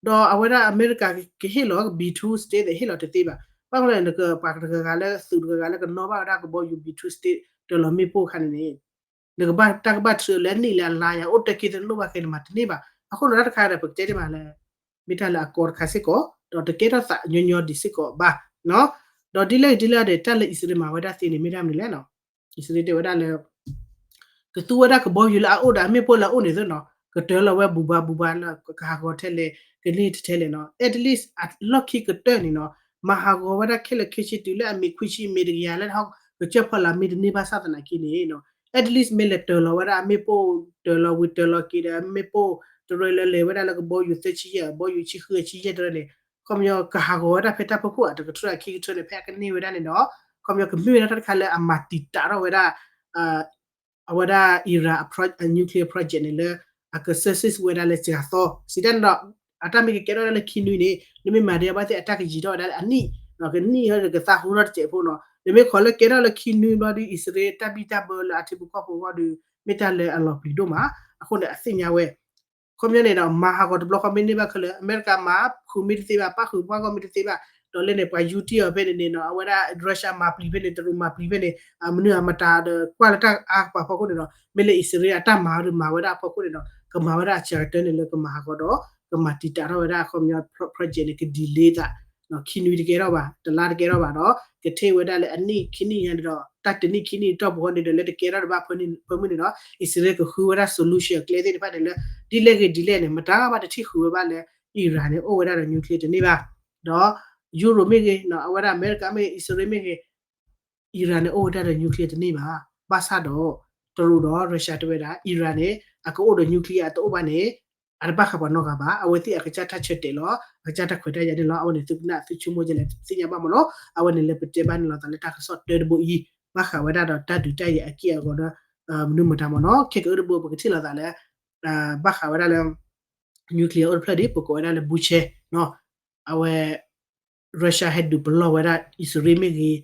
ဒီးအဝဲဒၣ်အမဲရကၤကဟ့ၣ်လီၤ B two stealth ဟ့ၣ်လီၤတသ့ဘၣ် ဘၣ်မနုၤလဲၣ် နကပှၤတဂၤဂၤလၢသုးတဂၤဂၤလၢကနီၣ်ဘၣ်ဝဲဒၣ်ကဘီယူၤ B two stealth တၢၤလီၤမ့ၣ်ပိၢ်အခါန့ၣ်န့ၣ် နကဘၣ်တၢ်ကဘၣ်ထံးလၢအနံၣ်လၢအလါယၤ အိၣ်တၢ်က့သနလိၣ်ဘၣ်က့ၤန့ၣ် မၤတန့ၢ်ဘၣ် အဃိန့ၣ်တၢ်တခါဒီး ပကတဲတ့ၢ်မးလၢ မ့ၢ်တၢ်လၢအကီတခါစ့ၢ်ကီး ဒီးတကဲထီၣ်သးညီညီဒံးစ့ၢ်ကီးဘၣ် ဒီးဒ်လဲၣ်ဂ့ၤဒ်လဲၣ်ဒီး တၢ်လၢအံၣ်စရ့လးမၤဝဲဒၣ်သ့န့ၣ် မ့ၢ်ဒၣ်မနုၤလဲၣ် အံၣ်စရ့လးတဲဝဲဒၣ်လၢ ကသူဝဲဒၣ်ကဘီယူၤလၢအအိၣ်ဒီးအမ့ၣ်ပိၢ်လၢအအိၣ်န့ၣ်သ့နီၤ ကတၢၤလီၤဝဲဘူးဘၣ်ဘူးဘၣ်လၢကဟးဂီၤထဲလဲၣ် ကန့ၢ်ထဲလဲၣ်နီၤ at least အလီၢ်ခံကတၢၢ်န့ၣ်နီၤ မၤဟးဂီၤဝဲဒၣ်ခဲလၢာ်ခဲဆ့တုၤလၢအမ့ၢ်ခွံဆံမ့ၢ်တကယၤလၢကစၢၢ်ဖီလာ်မ့ၢ်တန့ၢ်ဘၣ်ဆၣ်သနာ်က့န့ၣ်နီၤ at least မ့ၢ်လဲၤတၢၤလီၤဝဲဒၣ်အမ့ၣ်ပိၢ် တၢၤလီၤဝံၤတၢၤလီၤက့ၤဒီးအမ့ၣ်ပိၢ် တရၢလၢလဲၤဝဲဒၣ်လၢကဘီယူၤသၢဆံယဲၢ် ကဘီယူၤဆံဃုဆံယဲၢ်တရၢန့ၣ် ခီပညီကဟးဂီၤဝဲဒၣ်ဖဲတၢ်ဖီခိၣ်အတကထြၢအခံကထြၢန့ၣ် ဖဲအကန့ၢ်ဝဲဒၣ်န့ၣ်ဒီး ခီပညီကမ့ၢ်ဝဲဒၣ်တၢ်တခါလၢအမၤတံာ်တာ်ထီၣ်ဝဲဒၣ် အဝဲဒၣ် Iran nuclear project န့ၣ်လၢ အက success ဝဲဒၣ်လၢစှၤသီ စံးတၢ်န့ၣ်ဒီး အတၢ်မ့ၢ်ကကဲထီၣ်ဝဲဒၣ်လၢခံနွံန့ၣ် နမ့ၢ်မၤဒံးအဘၣ်သ့ၣ်အတၢ်ကယံာ်ထီၣ်ဝဲဒၣ်လၢအနံၣ် ကနံၣ်ဟဲကသၣ်ဟူထီၣ်တစဲးဖိနီၤ နမ့ၢ်ခိးလၢကဲထီၣ်လၢခံနွံဘျီဒီး အံၣ်စရ့လးတၢ်ဘံၣ်တၢ်ဘၢလၢအထံဖိကီၢ်ဖိအဂီၢ်ဒီး မ့ၢ်တၢ်လၢအလီၤပျံၤဒိၣ်မး အဃိန့ၣ်အသ့ၣ်ညါဝဲ ခီပညီန့ၣ်ဒီး မၤဟးဂီၤတဘျီဃီမ့ၢ်န့ၢ်ဘၣ်ခဲလၢာ် အမဲရကၤမၤဃုာ်မ့ၢ်တသ့ဘၣ် ပၣ်ဃုာ်ပှၤဂီၢ်မ့ၢ်တသ့ဘၣ် ဒီးလဲၣ်န့ၣ် ပှၤယူတံၢ်အီၤဖဲန့ၣ်န့ၣ်နီၤ အဝဲဒၣ် Russia မၤပျံၤဖဲန့ၣ် တရူးမၤပျံၤဖဲန့ၣ် မနုၤအမတၤဒီး ကွၢ်လၢတၢ်အါကပၤဖီခိၣ်န့ၣ်ဒီး မ့ၢ်လၢအံၣ်စရ့လးအတၢ်မၤဒီးမၤဝဲဒၣ်အဖီခိၣ်န့ၣ်ဒီး ကမၤဝဲဒၣ်အစှၤကတၢၢ်န့ၣ်လၢကမၤဟးဂီၤဒီး ကမၤတံာ်တာ်ထီၣ်ဝဲဒၣ်အခီပညီ project န့ၣ် က delay သး ခံနွံတကဲထီၣ်ဘၣ် တလါတကဲထီၣ်ဘၣ်ဒီး ကထံၣ်ဝဲဒၣ်လၢအနံၣ်ခံနံၣ်ညါန့ၣ်ဒီး တၢ်တနံၣ်ခံနံၣ်တီၢ်ပူၤဃီန့ၣ်ဒီး လၢတကဲထီၣ်တဘၣ်ဖၢမုၢ်န့ၣ်ဒီး အံၣ်စရ့လးကဃုဝဲဒၣ် solution အကျဲသ့ၣ်တဖၣ်န့ၣ်လၢ ဒ်လဲၣ်ဂ့ၤဒ်လဲၣ်န့ၣ် မတၤဘၣ်တထံၣ်ဃုာ်ဝဲဘၣ်လၢ Iran န့ၣ် အိၣ်ဝဲဒၣ်ဒီး nuclear တန့ၢ်ဘၣ် ဒီး Europe မ့ၢ်ဂ့ၤ အဝဲဒၣ်အမဲရကၤမ့ၢ်ဂ့ၤ အံၣ်စရ့လးမ့ၢ်ဂ့ၤ Iran န့ၣ် အိၣ်ဝဲဒၣ်ဒီး nuclear တန့ၢ်ဘၣ် ဘၣ်ဆၣ်ဒီး တရူးဒီး Russia တဲဝဲဒၣ် Iran န့ၣ် အကအိၣ်ဒီး nuclear အတအိၣ်ဘၣ်န့ၣ် အတဘၣ်ဃးပှၤနီတဂၤဘၣ် အဝဲသ့ၣ်အကစၢ်တၢ်ဆၢတဲာ်လီၤ အကစၢ်တၢ်ခွဲးတၢ်ယာ်န့ၣ်လီၤ အဝဲန့ၣ်သုကနၣ်သုဆိကမိၣ်ဒ်လဲၣ်သ့ၣ်ညါဘၣ်မ့ၢ်နီၤ အဝဲန့ၣ်လၢပတဲဘၣ်န့ၣ်လီၤသးလၢတၢ်ကစီၣ်တၢတဘိအံၤ ဘၣ်ဃးဝဲဒၣ်ဒီးတၢ်ဒုးတၢ်ယၤအက့ၢ်အဂီၤဒီး မနုၤမတၤမ့ၢ်နီၤ ခဲကအုတဘိပကထံၣ်လိာ်သးလၢ ဘၣ်ဃးဝဲဒၣ်လၢ nuclear အိၣ်တဖျၢၣ်ဒ် ပကိးဝဲဒၣ်လၢ Bushehr အဝဲ Russia ဟဲဒုးပလီၢ်ဝဲဒၣ်အံၣ်စရ့လးမ့ၢ်ဂ့ၤ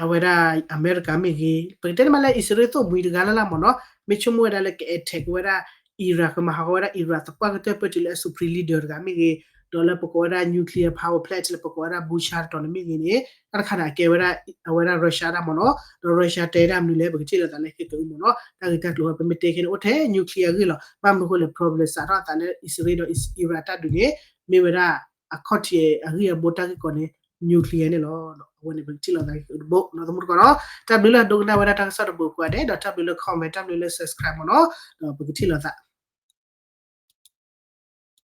အဝဲဒၣ်အမဲရကၤမ့ၢ်ဂ့ၤ ပကတဲန့ၣ်မးလၢအံၣ်စရ့လးသိၣ်မှံတဂၤလၢ်လၢ်မ့ၢ်နီၤ မ့ၢ်ဆိကမိၣ်ဝဲဒၣ်လၢက attack ဝဲဒၣ် Iran ကမၤဟးဂီၤဝဲဒၣ် Iran သပှၢ်ကတၢၢ်ပၢၢ်တုၤလၢအ supreme leader တဂၤမ့ၢ်ဂ့ၤ ဒီးလၢပကိးဝဲဒၣ် nuclear power plant လၢပကိးဝဲဒၣ် Bushehr တတီၤန့ၣ်မ့ၢ်ဂ့ၤန့ၣ် တၢ်တခါန့ၣ် အကဲဝဲဒၣ် အဝဲဒၣ် Russia တၢ်မ့ၢ်နီၤ ဒီး Russia တဲဒၣ်မနုၤလဲၣ် ပကထံၣ်လိာ်သးလၢခဲကအုမ့ၢ်နီၤ တၢ်ဂ့ၢ်တၢ်ကျိၤဝဲ ပမ့ၢ်တဲခဲန့ၣ် အိၣ်ထဲ nuclear အဂ့ၢ်လီၤ ဘၣ်မနုၤအဃိလဲၣ် problem စးထီၣ်အသးလၢအံၣ်စရ့လးဒီး Iran တၢ်ဒုးန့ၣ် မ့ၢ်ဝဲဒၣ် အခီၣ်ထံးအဂံၢ်အဘါတၢ်ဂ့ၢ်ကီန့ၣ် nuclear န့ၣ်လီၤ အဝဲန့ၣ် ပကထံၣ်လိာ်သးခဲကအုတဘိ နီၤ သမူတကိးနီၤ တၢ်ဘျုးလၢဒိကနၣ်ဝဲဒၣ်တၢ်ကစီၣ်တဘိးကိးဂၤဒဲး ဒီးတၢ်ဘျုးလၢ comment တၢ်ဘျုးလၢ subscribe မ့ၢ်နီၤ ဒီးပကထံၣ်လိာ်သး